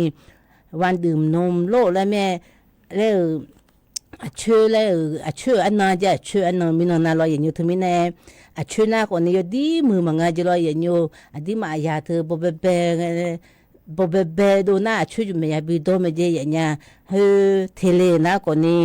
วันดื่มนมโลก laer mae laer-euq aqcoer laer-euq aqcoer-euq arnan jeq aqcoer arnan mirnan nav law yaf nyi-or teumirnae, aqcoer nar khawf ni yawdir muiq maqnga jeq law yaf nyi-or, aqdirmaf yaq teu bawbaebae bawbaebae dov nar aqcoer jmq maeq yabi dawr mae jeq yaf nya, khoer teqle nar khawf ni,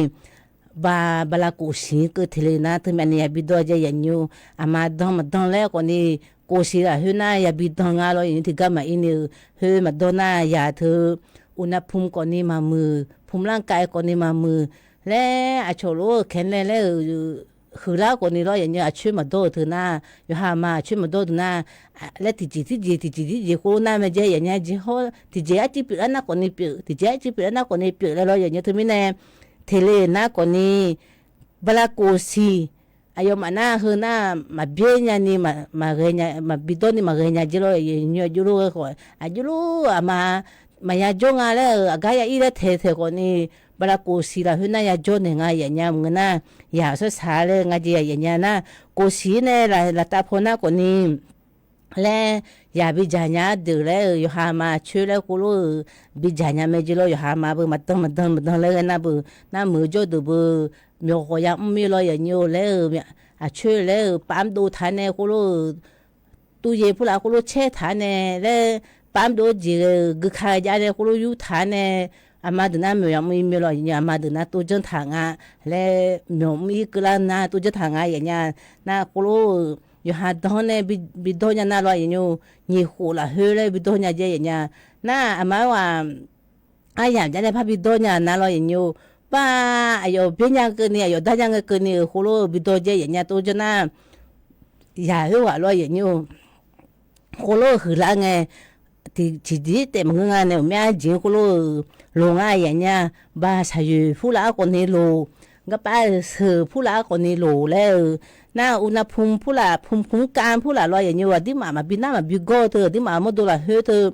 ba bala kof siq keuv teqle nar teumyav ni yabi dawr jeq yaf nyi-or, aqma dan maqdan laer khawf ni, kof siq lafkhoer nar yabi dan nga law yaf nyi-or, tiqgar maqir ni-euq khoer maqdawr nar yaq teu อุณหภูมิ khawf ni maqmuiq, ภูมิร่างกาย khawf ni maqmuiq laer aqcawq lof-euq แข็งแรง laer-euq huiqlar khawf ni law yaf nyi-or, aqcoer maqdawr-euq teu nar, yawqha ma aqcoer maqdawr-eu teu nar, laer tiqjeq tiqjeq tiqjeq tiqjeq khoerlof nar mae jeq yaf nya jeq hawr tiqjeq arcuiv pyeuf lar nar khawf ni pyeuf, tiqjeq arcuiv pyeuf lar nar khawf ni pyeuf laer law yaf nyi-or teumirnae, teqle nar khawf ni, bala kof siq aqyawfmaf nar heu nar maqbyaer nya ni, maqghae nya, maqbi dawr ni maqghae nya jeq law yaf nyi-or, aqjox lof ghae khawf aqjox lof aqma maqya jawr nga laer-euq aqgar ya ir laer taeq taeq khawf ni, bala kof siq lafkhoer nar ya jawr naeq nga yaf nya maqngeur nar, yaq sar saq laer nga jeq yaf nya nar, kof siq-ir nae laftav paw nar khawf ni laer, yaq bi dzaq nya-ar deuq laer-euq yawqha ma aqcoer laer khoerlof-euq bi dzaq nya mae jeq law yawqha ma beu maqdan maqdan maqdan laer ghae nar beu, nar muiq-eu jawrdeuq beu, myawq khawf ya mr mir law yaf nyi-or laer-euq, aqcoer laer-euq paf mr dov taq nae khoerlof-euq, tuvyaer purlaf khoerlof caer taq nae laer, paf mr dov-eu jeq ghae-euq gui ka jav nae khoerlof yur taq nae, aqma deuq nar myawq ya mr ir mae law yaf nyi-or, aqma deuq nar tov janr taq nga laer, myawq mr ir keuvlar nar tov janr taq nga yaf nya, nar khoerlof-euq yawqha dan-anr nae bi dawr nya nar law yaf nyi-or, nyiq khof lafkhoer laer bi dawr nya jeq yaf nya, nar aqma-awr-aq, aryamq jav nae par bi dawr nya nar law yaf nyi-or, bar aqyawf byaer nya keuvni aqyawf dar nya ngae keuvni-euq khoerlof-euq bi dawr jeq yaf nya tov janr nar, yaq khoerghaq law yaf nyi-or, khoerlof-euq huiqlar ngae, tiqjeq taef maqngeur nga nae ghawqmya arjeq khoerlof-euq loq nga yaf nya, ba shaqyoeq purlaf-ar khawf ni loq, garpav-euq sheuq purlaf-ar khawf ni loq laer-euq, nar อุณหภูมิ purlaf ภูมิคุ้มกัน purlaf law yaf nyi-or, aqdirmaf maqbi nar maqbi gawr-eu teu aqdirmaf mawrdo lafkhoer teu,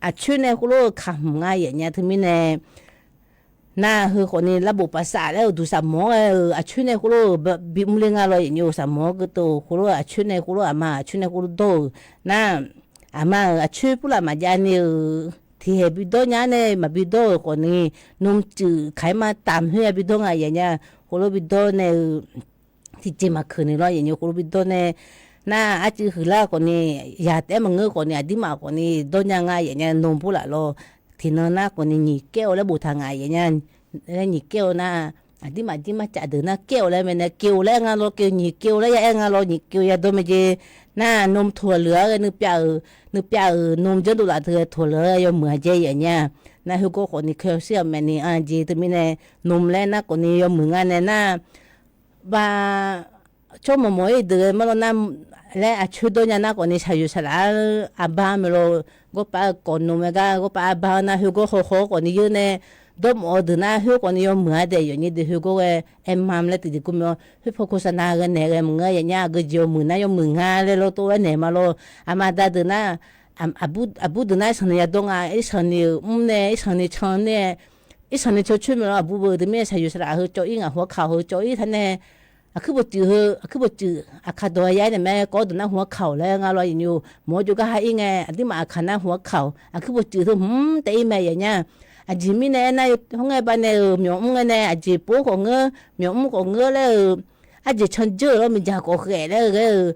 aqcoer nae khoerlof-euq kaq hmq nga yaf nya teumirnae, nar heu khawf ni larbof paf saf laer-euq duq saqmawr-aer-euq aqcoer nae khoerlof-euq bimr le nga law yaf nyi-or, saqmawr geu teu khoerlof aqcoer nae khoerlof aqma aqcoer nae khoerlof dawr-euq, nar aqma-euq aqcoer purlaf maqjav ni-euq tiqhaeq bi dawr nya nae maqbi dawr-euq khawf ni, นมจืด kaq-ir ma tamq khoer ya bi dawr nga yaf nya, khoerlof bi dawr nae-eu tiqjeq maqkeuq ni law yaf nyi-or, khoerlof bi dawr nae, nar arcuiv huiqlar khawf ni, yaq taef-aer maqngeur khawf ni aqdirmaf khawf ni dawr nya nga yaf nya นม purlaf law, tiqnan nar khawf ni nyiq kaer-eu laer boftaq nga yaf nya, laer nyiq kaer-eu nar, aqdirmaf jir mar caf deuq nar kaer-eu laer mae nae kev-eu laer nga law kev-eu nyiq kev-eu laer ya aer nga law nyiq kev-eu ya dawr mae jeq, nar นม toqleuq-ar ghae nuipyav-euq, nuipyav-euq นม janrdov laf teu ghae toqleuq-ar ghae yawmuiq-a jae yaf nya, nar khoergawr khawf ni แคลเซียม maeqni-a jeq teumirnae, นม laer nar khawf ni yawmuiq nga nae nar, ba tsawrmawq mawq-ir deuq ghae mar law nar, laer aqcoer dawr nya nar khawf ni shaqyoeq saqlaf-ar arbar mae law, gawrpav-eu kawq นม aer gar gawrpav arbar-ar nar khoergawr hawkhaw khawf ni yeur nae, dawrmawf-eu deuq nar khoer khawf ni yawmuiq-a daef yawf nyir deuq khoergawr ghae, แอม mam laer tiqjeq kur mae-awr, khoer โฆษณา ghae naeq ghae maqngeur yaf nya, aqgeu jeq yawmuiq nar yawmuiq nga laer law tov-aer naeq ma law, aqma da deuq nar, aqbur deuq nar irsanq ni ya dawr nga, irsanq ni-euq mr nae irsanq ni can nae, irsanq ni can coer mae law, aqbur beu teumirnae shaqyoeq saqlaf heu cawv-ir ngaq hmq-anr kaq-awq heu cawv-ir taq nae, aqkuir bawqtsuif heu aqkuir bawqtsuif aqkaq dawq ya-aer naeq mae kawv-awr deuq nar hmq-anr kaq-awq laer nga law yaf nyi-or, mawq-awr jawrgar ha-ir ngae aqdirmaf aqkaq nar hmq-anr kaq-awq aqkuir bawqtsuif teu hmq taef-ir mae yaf nya. Aqjeq mirnae aernar, hawr ngae baqdanae-euq myawq mr ngae nae aqjeq pov khawf ngeur, myawq mr khawf ngeur laer-euq, arjeq can dzeur-euq lawr miqdzaq khawf khaef laer-eu ghae-euq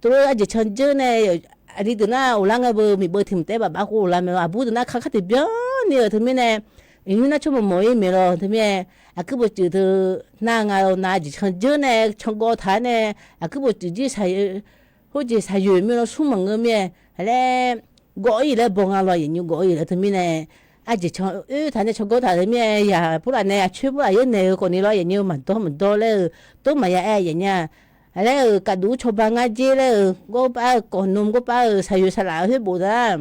tov lof arjeq can dzeur nae, aqli deuq nar ghoflar ngae beu miqbeuv tiq mq taef-aer baf baf khof ghoflar mae law, aqbur deuq nar kakar tiqbyan ni-euq teumirnae, iqnyir nar tsawrmawq mawq-ir maeq law teumirnae, aqkuir bawqtsuif teu nar nga law nar arjeq can dzeur nae can gawv taq-aer nae, aqkuir bawqtsuif jir shaqyoeq, khoerjeq shaqyoeq mir law smr maqngeur mir-aer laer, gawv-ir laer baw nga law yaf nyi gawv-ir laer teumirnae, arjeq can oer taq nae can gawv taq teumirnae yaq purlaf nae aqcoer purlaf yaer naeq-eu khawf ni law yaf nyi maqdawr maqdawr laer-euq, dawr maqya aer yaf nya. laer-euq kaqduq-ur cawba ngar jer laer-euq gawrpav-eu kawqnm gawrpav-euq saqyoeq saqlaf-eu khoer bof nar,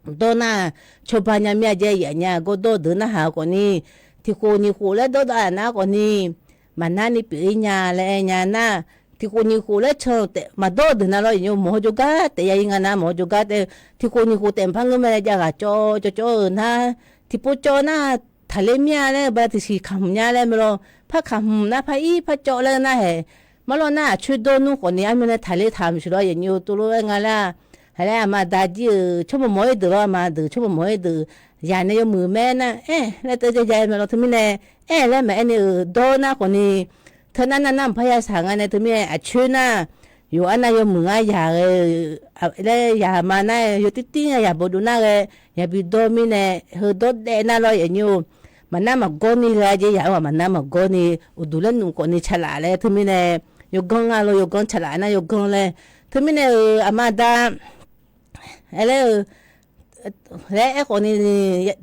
dawr nar, cawba nya mir-a jaev yaf nya gawrdawr deuq narhaq-eu khawfni, tiqkhof nyiq khof laer dawrdav nar khawfni, maqnar ni pyeuf-ir nya laer aer nya nar, tiqkhof nyiq khof laer can taef maqdawr-eu deuq nav lawr yaf nymr mawq-awr jawrgar taef ya-ir nga nar mawq-awr jawrgar taef, tiqkhof nyiq khof taef maqpar ngeur mae laer jav ghaq cawv cawv cawv-euq nar, tiqpov cawv nar, taqler mir-a laer-eu ba tiqsiq kaq hmq nya laer mae lawr, par kaq hmq nar par ir par cawv laer-eu nar haeq, mar lawr nar aqcoer dawr nmr khawfni armyan nae taqler taq maqsiq lawr yaf nymr tov lof-aer nga laer-a. Haq laer aqma da jir-euq tsawrmawq mawq-ir deuq lawr aqma deuq tsawrmawq mawq-ir deuq, yaq nae yawmuiq mae nar aer laer teujav jav mae lawr teumirnae, aer laer maqaer ni-euq dawr nar khawfni, teunar nar nar maqpar ya saq nga nae teumirnae aqcoer nar, yawqha nar yawmuiq ngar yaq-eu laer yaq ma nar yawtir tir nya yaq bawdov nar ghae, yabi dawr mirnae, heu dawr daef nar lawr yaf nymr-or, maqnar maqgawr ni ghae-a jeq yaq-anr-aq maqnar maqgawr ni, uqduq laer nuf khawfni caqlaf laer teumirnae, yawganr nga lawr yawganr caqlaf nar yawganr laer, teumirnae-euq aqma da, aer laer-eu, laer aer khawfni,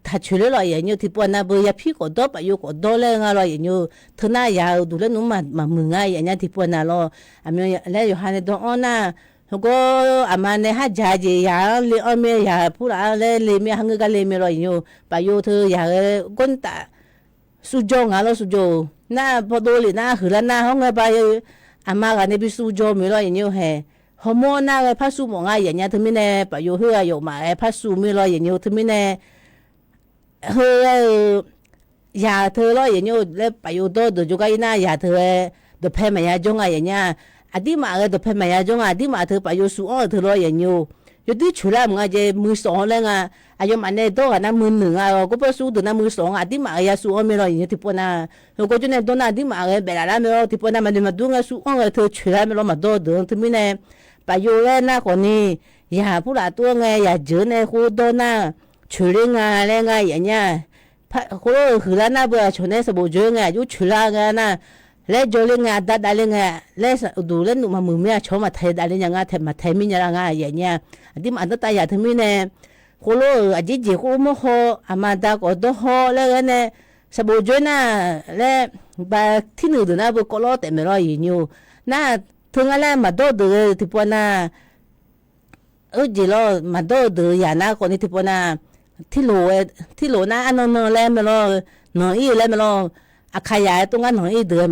taqcoeq ler lawr yaf nymr tiqpov nav beu yapir khawf dawr paf yov khawf dawr laer nga lawr yaf nymr-or, teunar yaq-euq uqduq laer nmr maqmuiq nga yaf nya tiqpov nav lawr, aqmyan laer yawqha nae dawr-anr nar, heugar aqma nae har jaq jeq yaq-anr le-anr mir-a yaq purlaf-anr laer le mir-a har ngeur gar le mir lawr yaf nymr-or paf yov teu yaq ghae gawrni taf, suvjawr nga lawr suvjawr-euq nar bawdov lef nar huiqlar nar hawr ngae ba, aqma ghaq nae bi suvjawr mir lawr yaf nymr-or haeq, hawmawr nar ghae par suvmawf nga yaf nya teumirnae paf yov khoer ghaq yawfmaf ghae par suv mir lawr yaf nymr-or teumirnae, heu ghae-eu yaq teu lawr yaf nymr-or laer paf yov dawr deuq jawrgar ir nar yaq teu ghae, dawqpae maqya jawr nga yaf nya, aqdirmaf ghae dawqpae maqya jawr nga aqdirmaf teu paf yov suv-anr-euq teu lawr yaf nymr-or, yawdir coeq lar mq nga jeq muisawf-anr laer nga, aqyawfmaf nae dawr ghaq nar muinuiq nga-awr gawrpar suv deuq nar muisawf nga aqdirmaf ghae ya suv-anr mir lawr yaf nymr tiqpov nav, heugar jawr nae dawr nar aqdirmaf ghae baeflaf lar mae-awr tiqpov nav maqnoeq maqdur ngae suv-anr ghae teu coeq lar mae lawr maqdawr deuq-anr teumirnae, paf yov laer nar khawfni, yaq purlaf tov-aer ngae yaq jeuq-anr nae khoer dawr nar, coeq ler nga laer nga yaf nya, khoerlof-euq huiqlar nar beu aqcawq nae sanqbof joe ngae aqjox coeq lar nga nar, laer jawr ler ngae aqda dav ler ngae, laer uqduq laer nmr maqmuiq mir aqcawq-anr maqtae dav ler nya ngar tae maqtae mir nya lar nga yaf nya, aqdirmaf dawrtav yaq teumirnae, khoerlof-euq aqjeq jeq khoerlof mawr haw, aqma da khawf dawr haw laer ghae nae, sanqbof joe nar, laer, ba, tirnuiq deuq nar beu kawv lawr taef maeq lawr yaf nymr-or, nar, teu ngar laer maqdawr deuq ghae tiqpov nav, Ur jeq lawr maqdawr-eu deuq yaq nar khawfni tiqpov nav, tirloq, tirloq nar arnan nan laer mae lawr, nanq ir-eu laer mae lawr, aqkaq yaq-aer tov ngar nanq ir deuq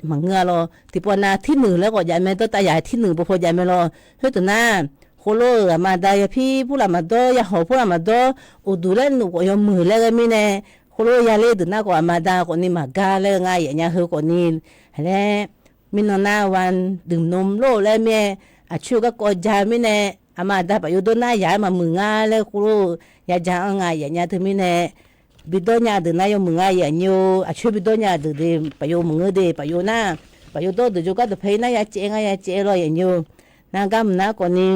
maqngeur-a lawr tiqpov nav tirnuiq laer khawf jav mae dawrtav yaq tirnuiq pov paw jav mae lawr. Khoerteuq nar, khoerlof-euq aqma da yapir purlaf maqdawr yahawq purlaf maqdawr, uqduq laer nmr khawf yawmuiq laer ghae mirnae, khoerlof yaler deuq nar khawf aqma da khawfni maqgar laer nga yaf nya heu khawfni, laer, mirnan nar วันดื่มนมโลก laer mir-aer, aqcoer-eu garkawv ja mirnae, aqma aqda paf yov dawr nar yaq-aer maqmuiq nga laer khoerlof-eu yaja-anr nga yaf nya teumirnae, bi dawr nya deuq nar yawmuiq nga yaf nymr-or, aqcoer bi dawr nya deuq de paf yov maqngeur de paf yov nar, paf yov dawr deuq jawrgar dawqpae ir nar ya caev nga ya caev lawr yaf nymr-or, nar gar mq nar khawfni,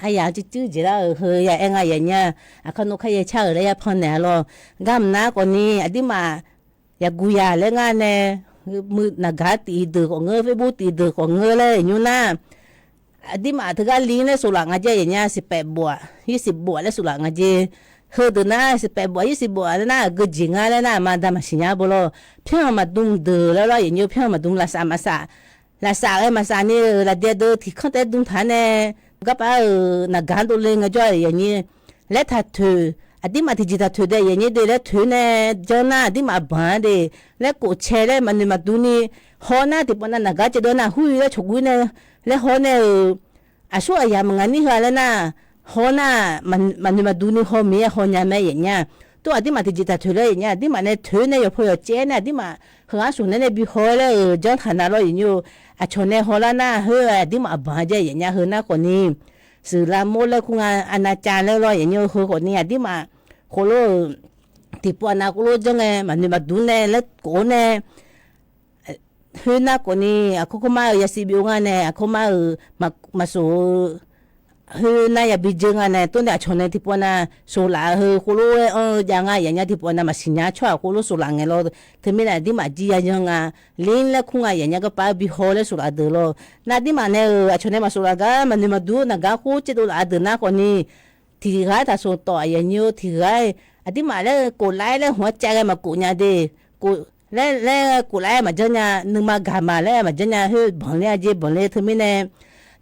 aryaq-anr cuivcuiv jeq lar-euq heu ya aer nga yaf nya, aqkar nmr kar yaer car-euq laer ya pannaeq-a lawr, gar mq nar khawfni aqdirmaf yaqguq yaq laer ngar nae, muiq naqgaq tif deuq khawf ngeur, Facebook tif deuq khawf ngeur laer nymr nar, aqdirmaf teugar li laer soflaf nga jer yaf nya, siqpaef bof-aq yirsiq bof-aq laer soflaf nga jer. Heudeuq nar siqpaef bof-aq yirsiq bof-aq laer nar aqgeu jeq ngar laer nar aqma da maqsiq nya beu lawr. Pyanr-eu maqdm deuq laer lawr yaf nymr-or, pyanr-eu maqdm lafsaf maqsaf, lafsaf ghae maqsaf ni-euq lafdae deuq tiq kanr taef dm taq-a nae, garpaf-euq naqgaq-anr dovle ngae jawr-a yaf nymr, laer taqtoeq, aqdirmaf tiqjeq taqtoeq dae yaf nymr de laer toeq nae, janr nar aqdirmaf banq-a de, laer kof cae laer maqnoeq maqdur ni, haw nar tiqpov nav naqgaq caevdov nar hur-ir laer cawqguv nae, laer haw nae-euq, aqsur aqyaq maqngaq nir heu-a laer nar, haw nar, maqnoeq maqdur ni haw miq-aer haw nya mae yaf nya. Tov aqdirmaf tiqjeq taqtoeq laer yaf nya aqdirmaf nae toeq nae yawqpaw yawqcaev nae aqdirmaf heu-anr shawq nae nae bi haw laer-euq janr taq na lawr yaf nymr-or, aqcawq nae haw lar nar khoer-a aqdirmaf banq-a jae yaf nya heu nar khawfni, shuiqlav mawr laer kur nga, arnav cav laer lawr yaf nymr-or, heu khawfni aqdirmaf, khoerlof-euq, tiqpov nav khoerlof janr ngae maqnoeq maqdur nae laer kof-awr nae, khoer nar khawfni, aqkar karmar-euq yasiq byov nga nae, aqkar karmar-euq maqsoq-eu, khoer nar yabi jeur nga nae, tov nae aqcawq nae tiqpov nav soflaf-eu heu khoerlof-aer anr-eu jav nga yaf nya tiqpov nav maqsiq nya tsawrhaq khoerlof soflaf ngae lawr. Teumirnae aqdirmaf jir ya yanr nga, lir laer kur nga yaf nya garpaf-eu bi haw laer soflaf deuq lawr. Nar aqdirmaf nae-euq aqcawq nae maqsoflaf gar maqnoeq maqdur-eu naqgaq khoer caevdov laf-eu deuq nar khawfni, tiqghaq-aer taqsmq tawf-aq yaf nymr-or, tiqghaq-aer aqdirmaf laer kof laer laer hmq-anr caev ghae maqkof nya de, kof laer, laer kof laf-aer maqjanr nya, nuima gaq ma laer maqjanr nya, khoer banqler-a jeq banqler teumirnae,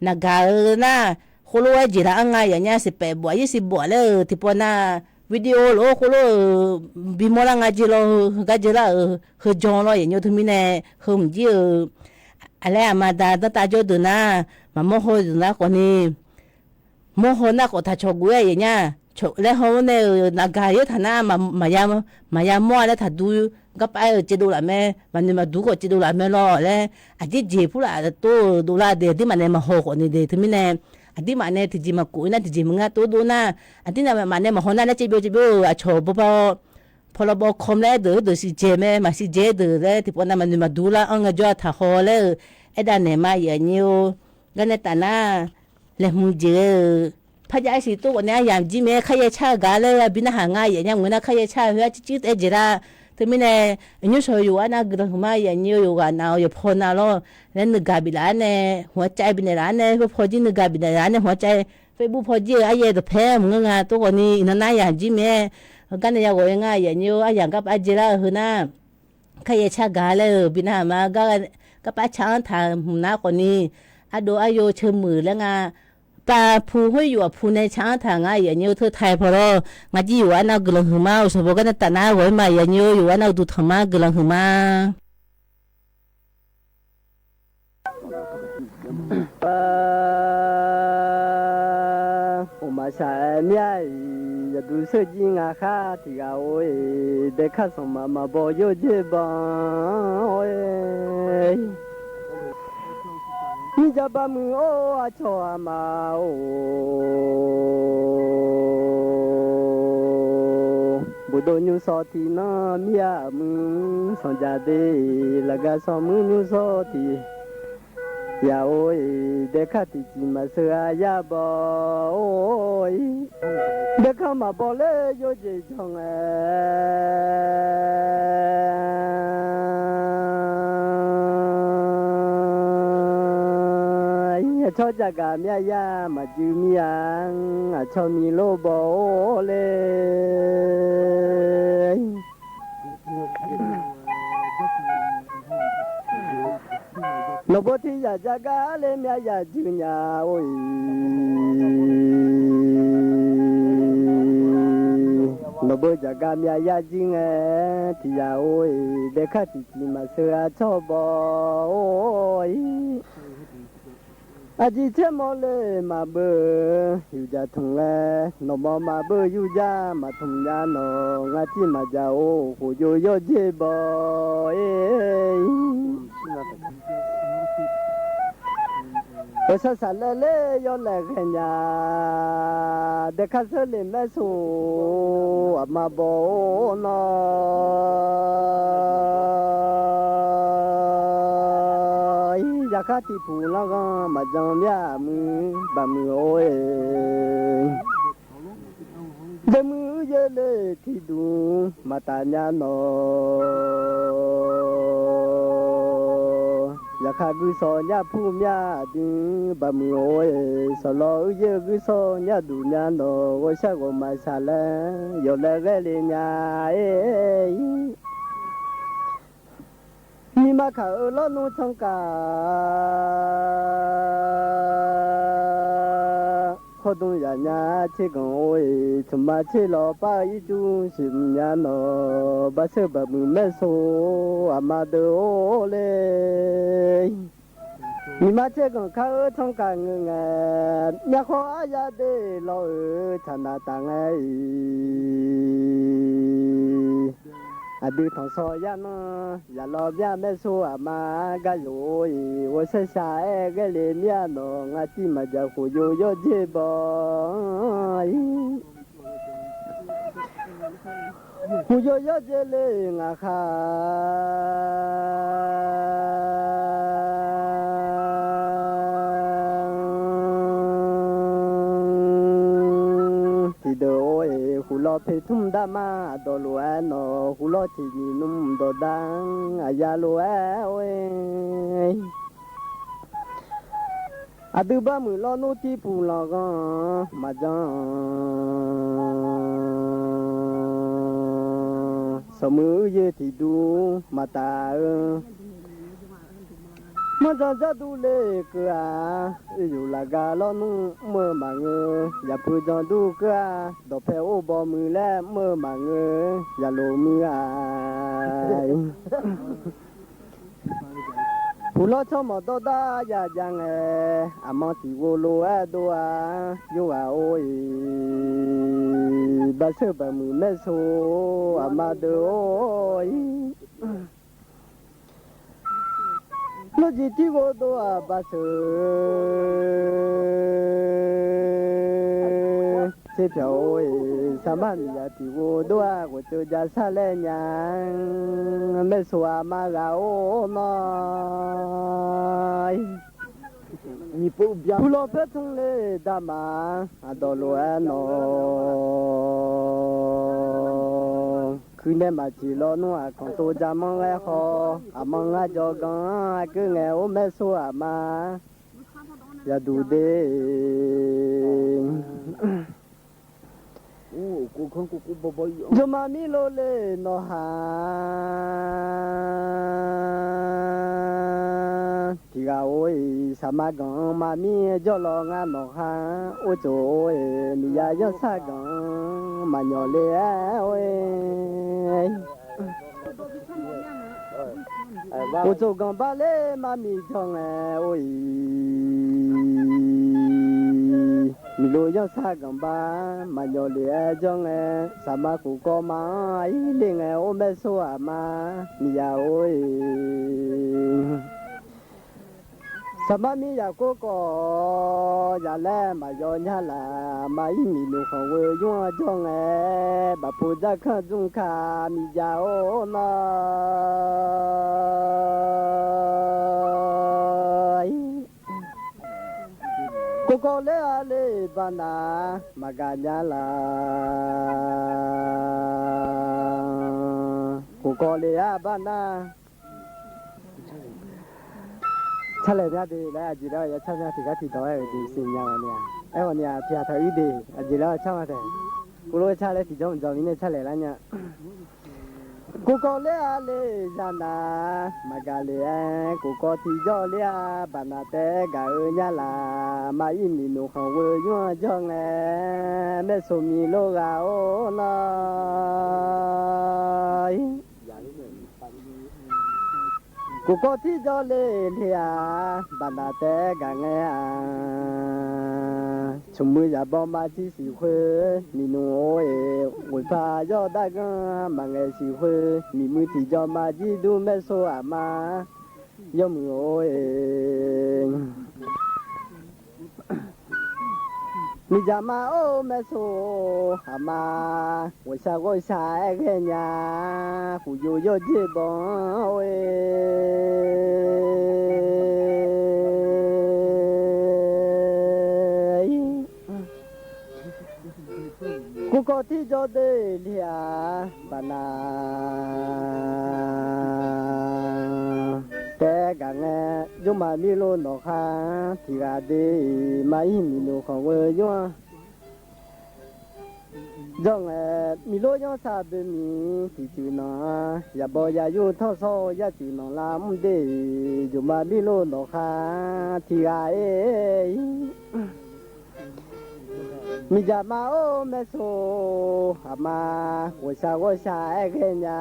naqgaq-eu nar, khoerlof-aer jeq laf-anr nga yaf nya, siqpaef bof-aq, yir siq bof-aq laer-euq tiqpawf nar, video lof-aer khoerlof-euq bimawr lar nga jeq lawr, heugar jeq lar-euq heujan lawr yaf nymr teumirnae, heu mqjir-euq aqlaer aqma da danrtav jawr deuq nar, maqmawr haw deuq nar khawfni, mawr haw nar khawf taq cawq guf-aer yaf nya, laer haw-awr nae-euq naqgaq yaer taq nar, maqya mawr-a laer taqdur, garpav-aer-euq caevdov laf mae, maqnoeq maqdur khawf caevdov laf mae lawr laer, aqjeq jeq purlaf tov-euq dovlar de, aqdirmaf nae maqhaw khawfni de teumirnae, aqdirmaf nae tiqjeq maqkof-ir nar tiqjeq maqngar tov dov nar, aqdirmaf nae maqhaw nar laer caevbyov caevbyov-euq aqcawq bawbaw-awr, pawlawbaw kawm laer aerdeuq heudeuq siqjaeq mae, maqsiqjaeq aerdeuq laer tiqpawf nav maqnoeq maqdur lar-anr ngaejawr-a taq haw laer-euq aerdavnaeq ma yaf nyir-or. Garnae taf nar, laeqhmq jeq-eu parjav-aer siq tov khawfni aryamq jir mae-aer kharyaer car-eu gaq laer-eu bi narhaq nga yaf nya, ngeur nar kharyaer car-eu heu-ar circir taef-aer jeq lar. Teumirnae, nymr shawq-eu yawqghaq nar guiqlanq huiqma yaf nyir-or, yawqghaq nav-awr yawqpaw nav lawr laer nuigaq biflaf-ar nae hmq-ar cav-aer bifnaeq laf-ar nae, heupaw jir nuigaq bifnaeq laf-ar nae hmq-ar cav-aer, Facebook paw jir-eu aryaer deuq paer maqngeur nga tov khawfni iqnan nar yamq jir mae-aer, heugar nae yaghawq-aer nga yaf nyir-or, aryamq garpav jaelar-eu heu nar, kharyaer car gaq laer-euq bi narhaq ma gar, garpav car-anr taq hmq nar khawfni, ardov aryo ceuq muiq laer nga, pav pu khoer yawf pu nae car-anr taq nga yaf nyir-or, teu taq-aer paw lawr. Ngar jir yawqghaq nar guiqlanq huiqma, uqshawq baw gar nae taf nar ghawq-ir ma yaf nyir-or, yawqghaq nar uqduq tanq ma guiqlanq huiqma. Mqmaq shaq-aer mir-a-iq, yawduq sheur jir ngaq khar tiq ghaq-or-e, daekar sanqmaq maqbaw yawjeq baw-or-e. Mirjaq baqmuiq-or aqcawq aqma-or, buqdov nymrshawr tiqnan mir-a muiq sanqjaq de, lafgaq sanqmuir nymrshawr tiq yaq-or-e, daekar tiqciq maqsheu-a yar baw-or-e. Daekar maqbaw ler yawjeq janr ngae, aqcawq jaqgaq mir-a yar maqjuir mir-a, aqcawq miq lor baw-or le. Nawqbawr tiq yaq jaqgaq le mir-a yaq juir nya-or-e. Nawqbawr jaqgaq mir-a yaq juir ngae, tiq yaq-or-e, daekar tiqciq maqsheu-a cawr baw-or-e. Aqjeq tser mawr le maqbeuv yurjaq tmq laer, nawqmawr maqbeuv yurjaq maqtmq nya nawq, ngar tir maqjaq-or, khofjov yawjeq baw-e. Ghawqshaq shaqlaeq ler yawlaeq ghae nya, daekar zeur le maer so, aqma baw-or nawr. Yaqkhar tiqpuq lanrghanr maqjan mir-a muiq baqmuiq-or-e. Deuq muiq uiqyaer le tiqduq maqtaf nya nawq. Yaqkhar guirsawq nyar pur mir-a aqdui baqmuiq-or-e. Sawqlawq uiqyaer guirsawq nyar duq nya nawq. Ghawqshaq ghawqmaf shaqlaeq yawlaeq ghae le nya-e. Nyiq ma kaq-eu lawrnmr tsanr kaq, khawrdmr yaq nya tser ganq-or-e, tsmq ma tser lawq par-eu ircuf siq mq nya nawq, bar sheur baqmuiq maer so, aqma deuq-or le. Nyiq ma tser ganq kar-eu tsanr kaq ngeur ngae, myavkhawr aryar de lawr-euq tsaqnaq taf ngae-iq, aqdui tanqsawq yar nanr yaq lawr myar maer so, aqma gar yawq-or-iq, ghawqshaq shaq-aer ghaer le mir-a nawq, ngar tiv maqjaq khof yov yawr dzer baw-ir. Khof yov yawr dzer le ngaq khaq tiqdeuq-or-iq, khof lawr poeqtmr darmar aqdawq lof-aer nawq, khof lawr tiqnyiq nmr dawqdar-anr aqya lof-aer-or-iq, aqdui barmuiq lawrnmr tirpuq lanqghanr maqjan-anr Sanqmuiq uiqyaer tiqdur maqtaf-eu, manrjan jardur le keuv-aq, oeq yuf lafgar lawrnmr mr-eu maqngeur, yaqpui jandur keuv-aq, dawqpae or baw muiq laer mr-eu maqngeur, yaqlof muiq-a. Puqlawr tsawrmawq dawrdar ya jav ngae, aqmanr tiqghov lof-aer dov-a, yorghaq or-iq, baqseur baqmuiq maerso, aqma deuq or-iq. Lawrjeq tiqghov dov-aq baqseur, tserpyaq or-iq, saqmar miqzaq tiqghov dov-aq, ghoftseuv ja sar laer nya, maerso aqma ghaq or nawr. Puqlawr paer tmr le dama, aqdawq lof-aer nawq, kuirnae maqjeq lawnmr aqkanq tov ja manr ghaer haw, aqmanr ngar jawrganr-anr aqkeuv ngae or maerso aqma, yaqduq de. Jawrma mirlov le nawq ha, tiq ghaq or-iq, saqma ganq-anr maqmir jawrlawq ngar nawq ha, or tsof or-iq, miqya yanrsar ganq-anr maqnyawq le-aer or-e. Uqtsof ganq bar ler mar miq jawr ngae or-iq, miqlo yanrsar ganq bar maqnyawq le-aer jawr ngae, saqma khof kawv ma-anr aqir le ngae or maerso aqma, miqya or-e. Saqmar mir yaqkov kawv yaq laer maqyaw nya laf, maqir miqnoeq khanq ghoe yur-anr jawr ngae, bafpo dzarkanr dzmr ka miqjav or nawr. Kov kawv ler-a le baqnav maqgaq nya laf, kov kawv le-a baqnav. Carlaeq mya de laer aqjeq laer ya car mya tiqgar tiqdawq-aer-euq jeq siqnya ghawqni-aq, aerkhawf ni-aq tiqghaq taq uir de aqjeq laer car ma taef. Kov lof-aer car laer tiqjawr mqdzawq mirnae carlaeq lar nya. Kov kawv ler-a le zaqnav maqgaq le-aer, kov kawv tiqjawr ler-a baqnav taef-aer gaq-eu nya laf, maqir miqnoeq khanq ghoe yur-anr jawr ngae, maersawq miqlor ghaq or nawr. Kov kawv tiqjawr le le-aq, baqnav taef-aer gaq ngae-aq, tsmq muiq zaq baw maqjir siq khoer, miqnoeq or-e, ghoeqpar yawr darganr maqngaeq siq khoer, miqmuiq tiqjawr maqjir dur maersawq aqma, yawmuiq or-e. Miqdzaq ma or maersawq aqma, ghawqshaq ghawqshaq aer ghae nya, khofyov yawr dzer baw-anr or-e. Kov kawv tiqjawr de le-aq, baqnav taef-aer gaq ngae, jawrma mirlor nawq khar tiqghaq de, maqir miqnoeq khanq ghoe yur-anr jawr ngae, miqlor yanrsar boe miq tiqcuiv nanq-a, yaqbaw yaqyur tanrsawr-eu yarcuiv nanq lar mr de, jawrma mirlor nawq khar tiqghaq-e. Miqdzaq ma or maersawq aqma, ghawqshaq ghawqshaq aer ghae nya.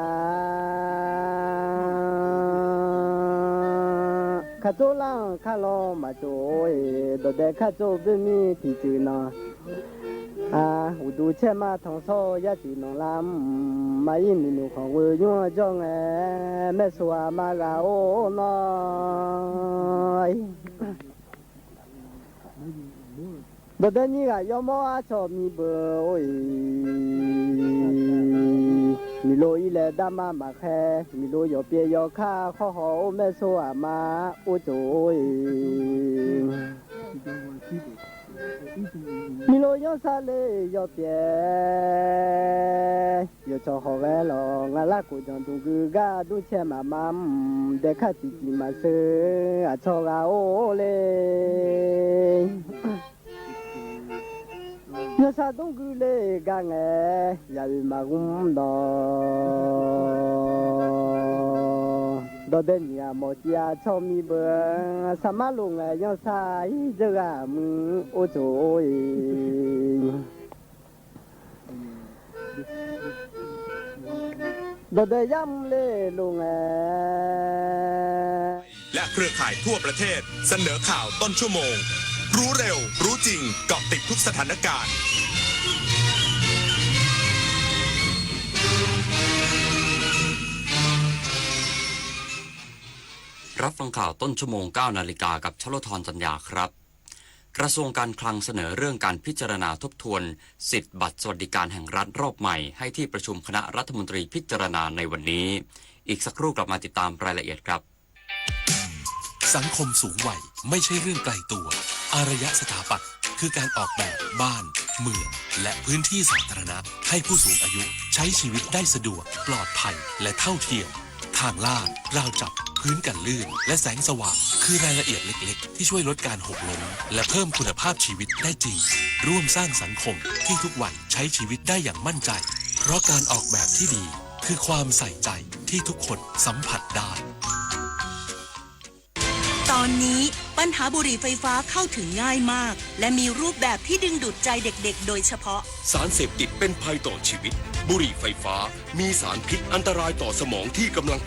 Kartsov lar-anr karlawr maqtsov or-e, dawqdae kartsov boe mir tiqcuiv nanq-a, uqduq caer ma tanqsawr-eu yarcuiv nanq lar mr, maqir miqnoeq khanq ghoe yur-anr jawr ngae, maersawq aqma ghaq or nawr. Dawqdae nyir ghaq yawmawr arcawq miqbeuq or-iq, miqlo irlaeq darma maqkhaer, miqlo yawqpyaev yawkar khawr haw or maersawq aqma, or tsof or-iq. Miqlo yanrsar le yawpyaev, yawqcawq hawq ghae lawq, ngaq larkhof janqdmq gui gar dur caer maqma mr, daekar tiqtiq maqseur, aqcawq ghaq or le. Yawshaq dmrgui le gar ngae, yaoeq maqghmr dawq. Dawqdae nyiq-aq mawq tiv-a tsawrmir beu, saqmar lof ngae yanrshaq-ir dzeur ghaq muiq or tsoq or-iq. Dawqdae yamr le lof ngae. และเครือข่ายทั่วประเทศ เสนอข่าวต้นชั่วโมง รู้เร็ว รู้จริง เกาะติดทุกสถานการณ์ รับฟังข่าวต้นชั่วโมง เก้านาฬิกา กับชโลธร จันยาครับ กระทรวงการคลังเสนอเรื่องการพิจารณาทบทวนสิทธิ์บัตรสวัสดิการแห่งรัฐรอบใหม่ให้ที่ประชุมคณะรัฐมนตรีพิจารณาในวันนี้ อีกสักครู่กลับมาติดตามรายละเอียดครับ สังคมสูงวัยไม่ใช่เรื่องไกลตัว อารยะสถาปัตย์คือการออกแบบบ้าน เมือง และพื้นที่สาธารณะ ให้ผู้สูงอายุใช้ชีวิตได้สะดวก ปลอดภัย และเท่าเทียม ทางลาด ราวจับ พื้นกันลื่น และแสงสว่าง คือรายละเอียดเล็กๆ ที่ช่วยลดการหกล้ม และเพิ่มคุณภาพชีวิตได้จริง ร่วมสร้างสังคมที่ทุกวัยใช้ชีวิตได้อย่างมั่นใจ เพราะการออกแบบที่ดี คือความใส่ใจที่ทุกคนสัมผัสได้ ตอนนี้ปัญหาบุหรี่ไฟฟ้าเข้าถึงง่ายมาก และมีรูปแบบที่ดึงดูดใจเด็กๆ โดยเฉพาะ สารเสพติดเป็นภัยต่อชีวิต บุหรี่ไฟฟ้า มีสารพิษอันตรายต่อสมองที่กำลังพั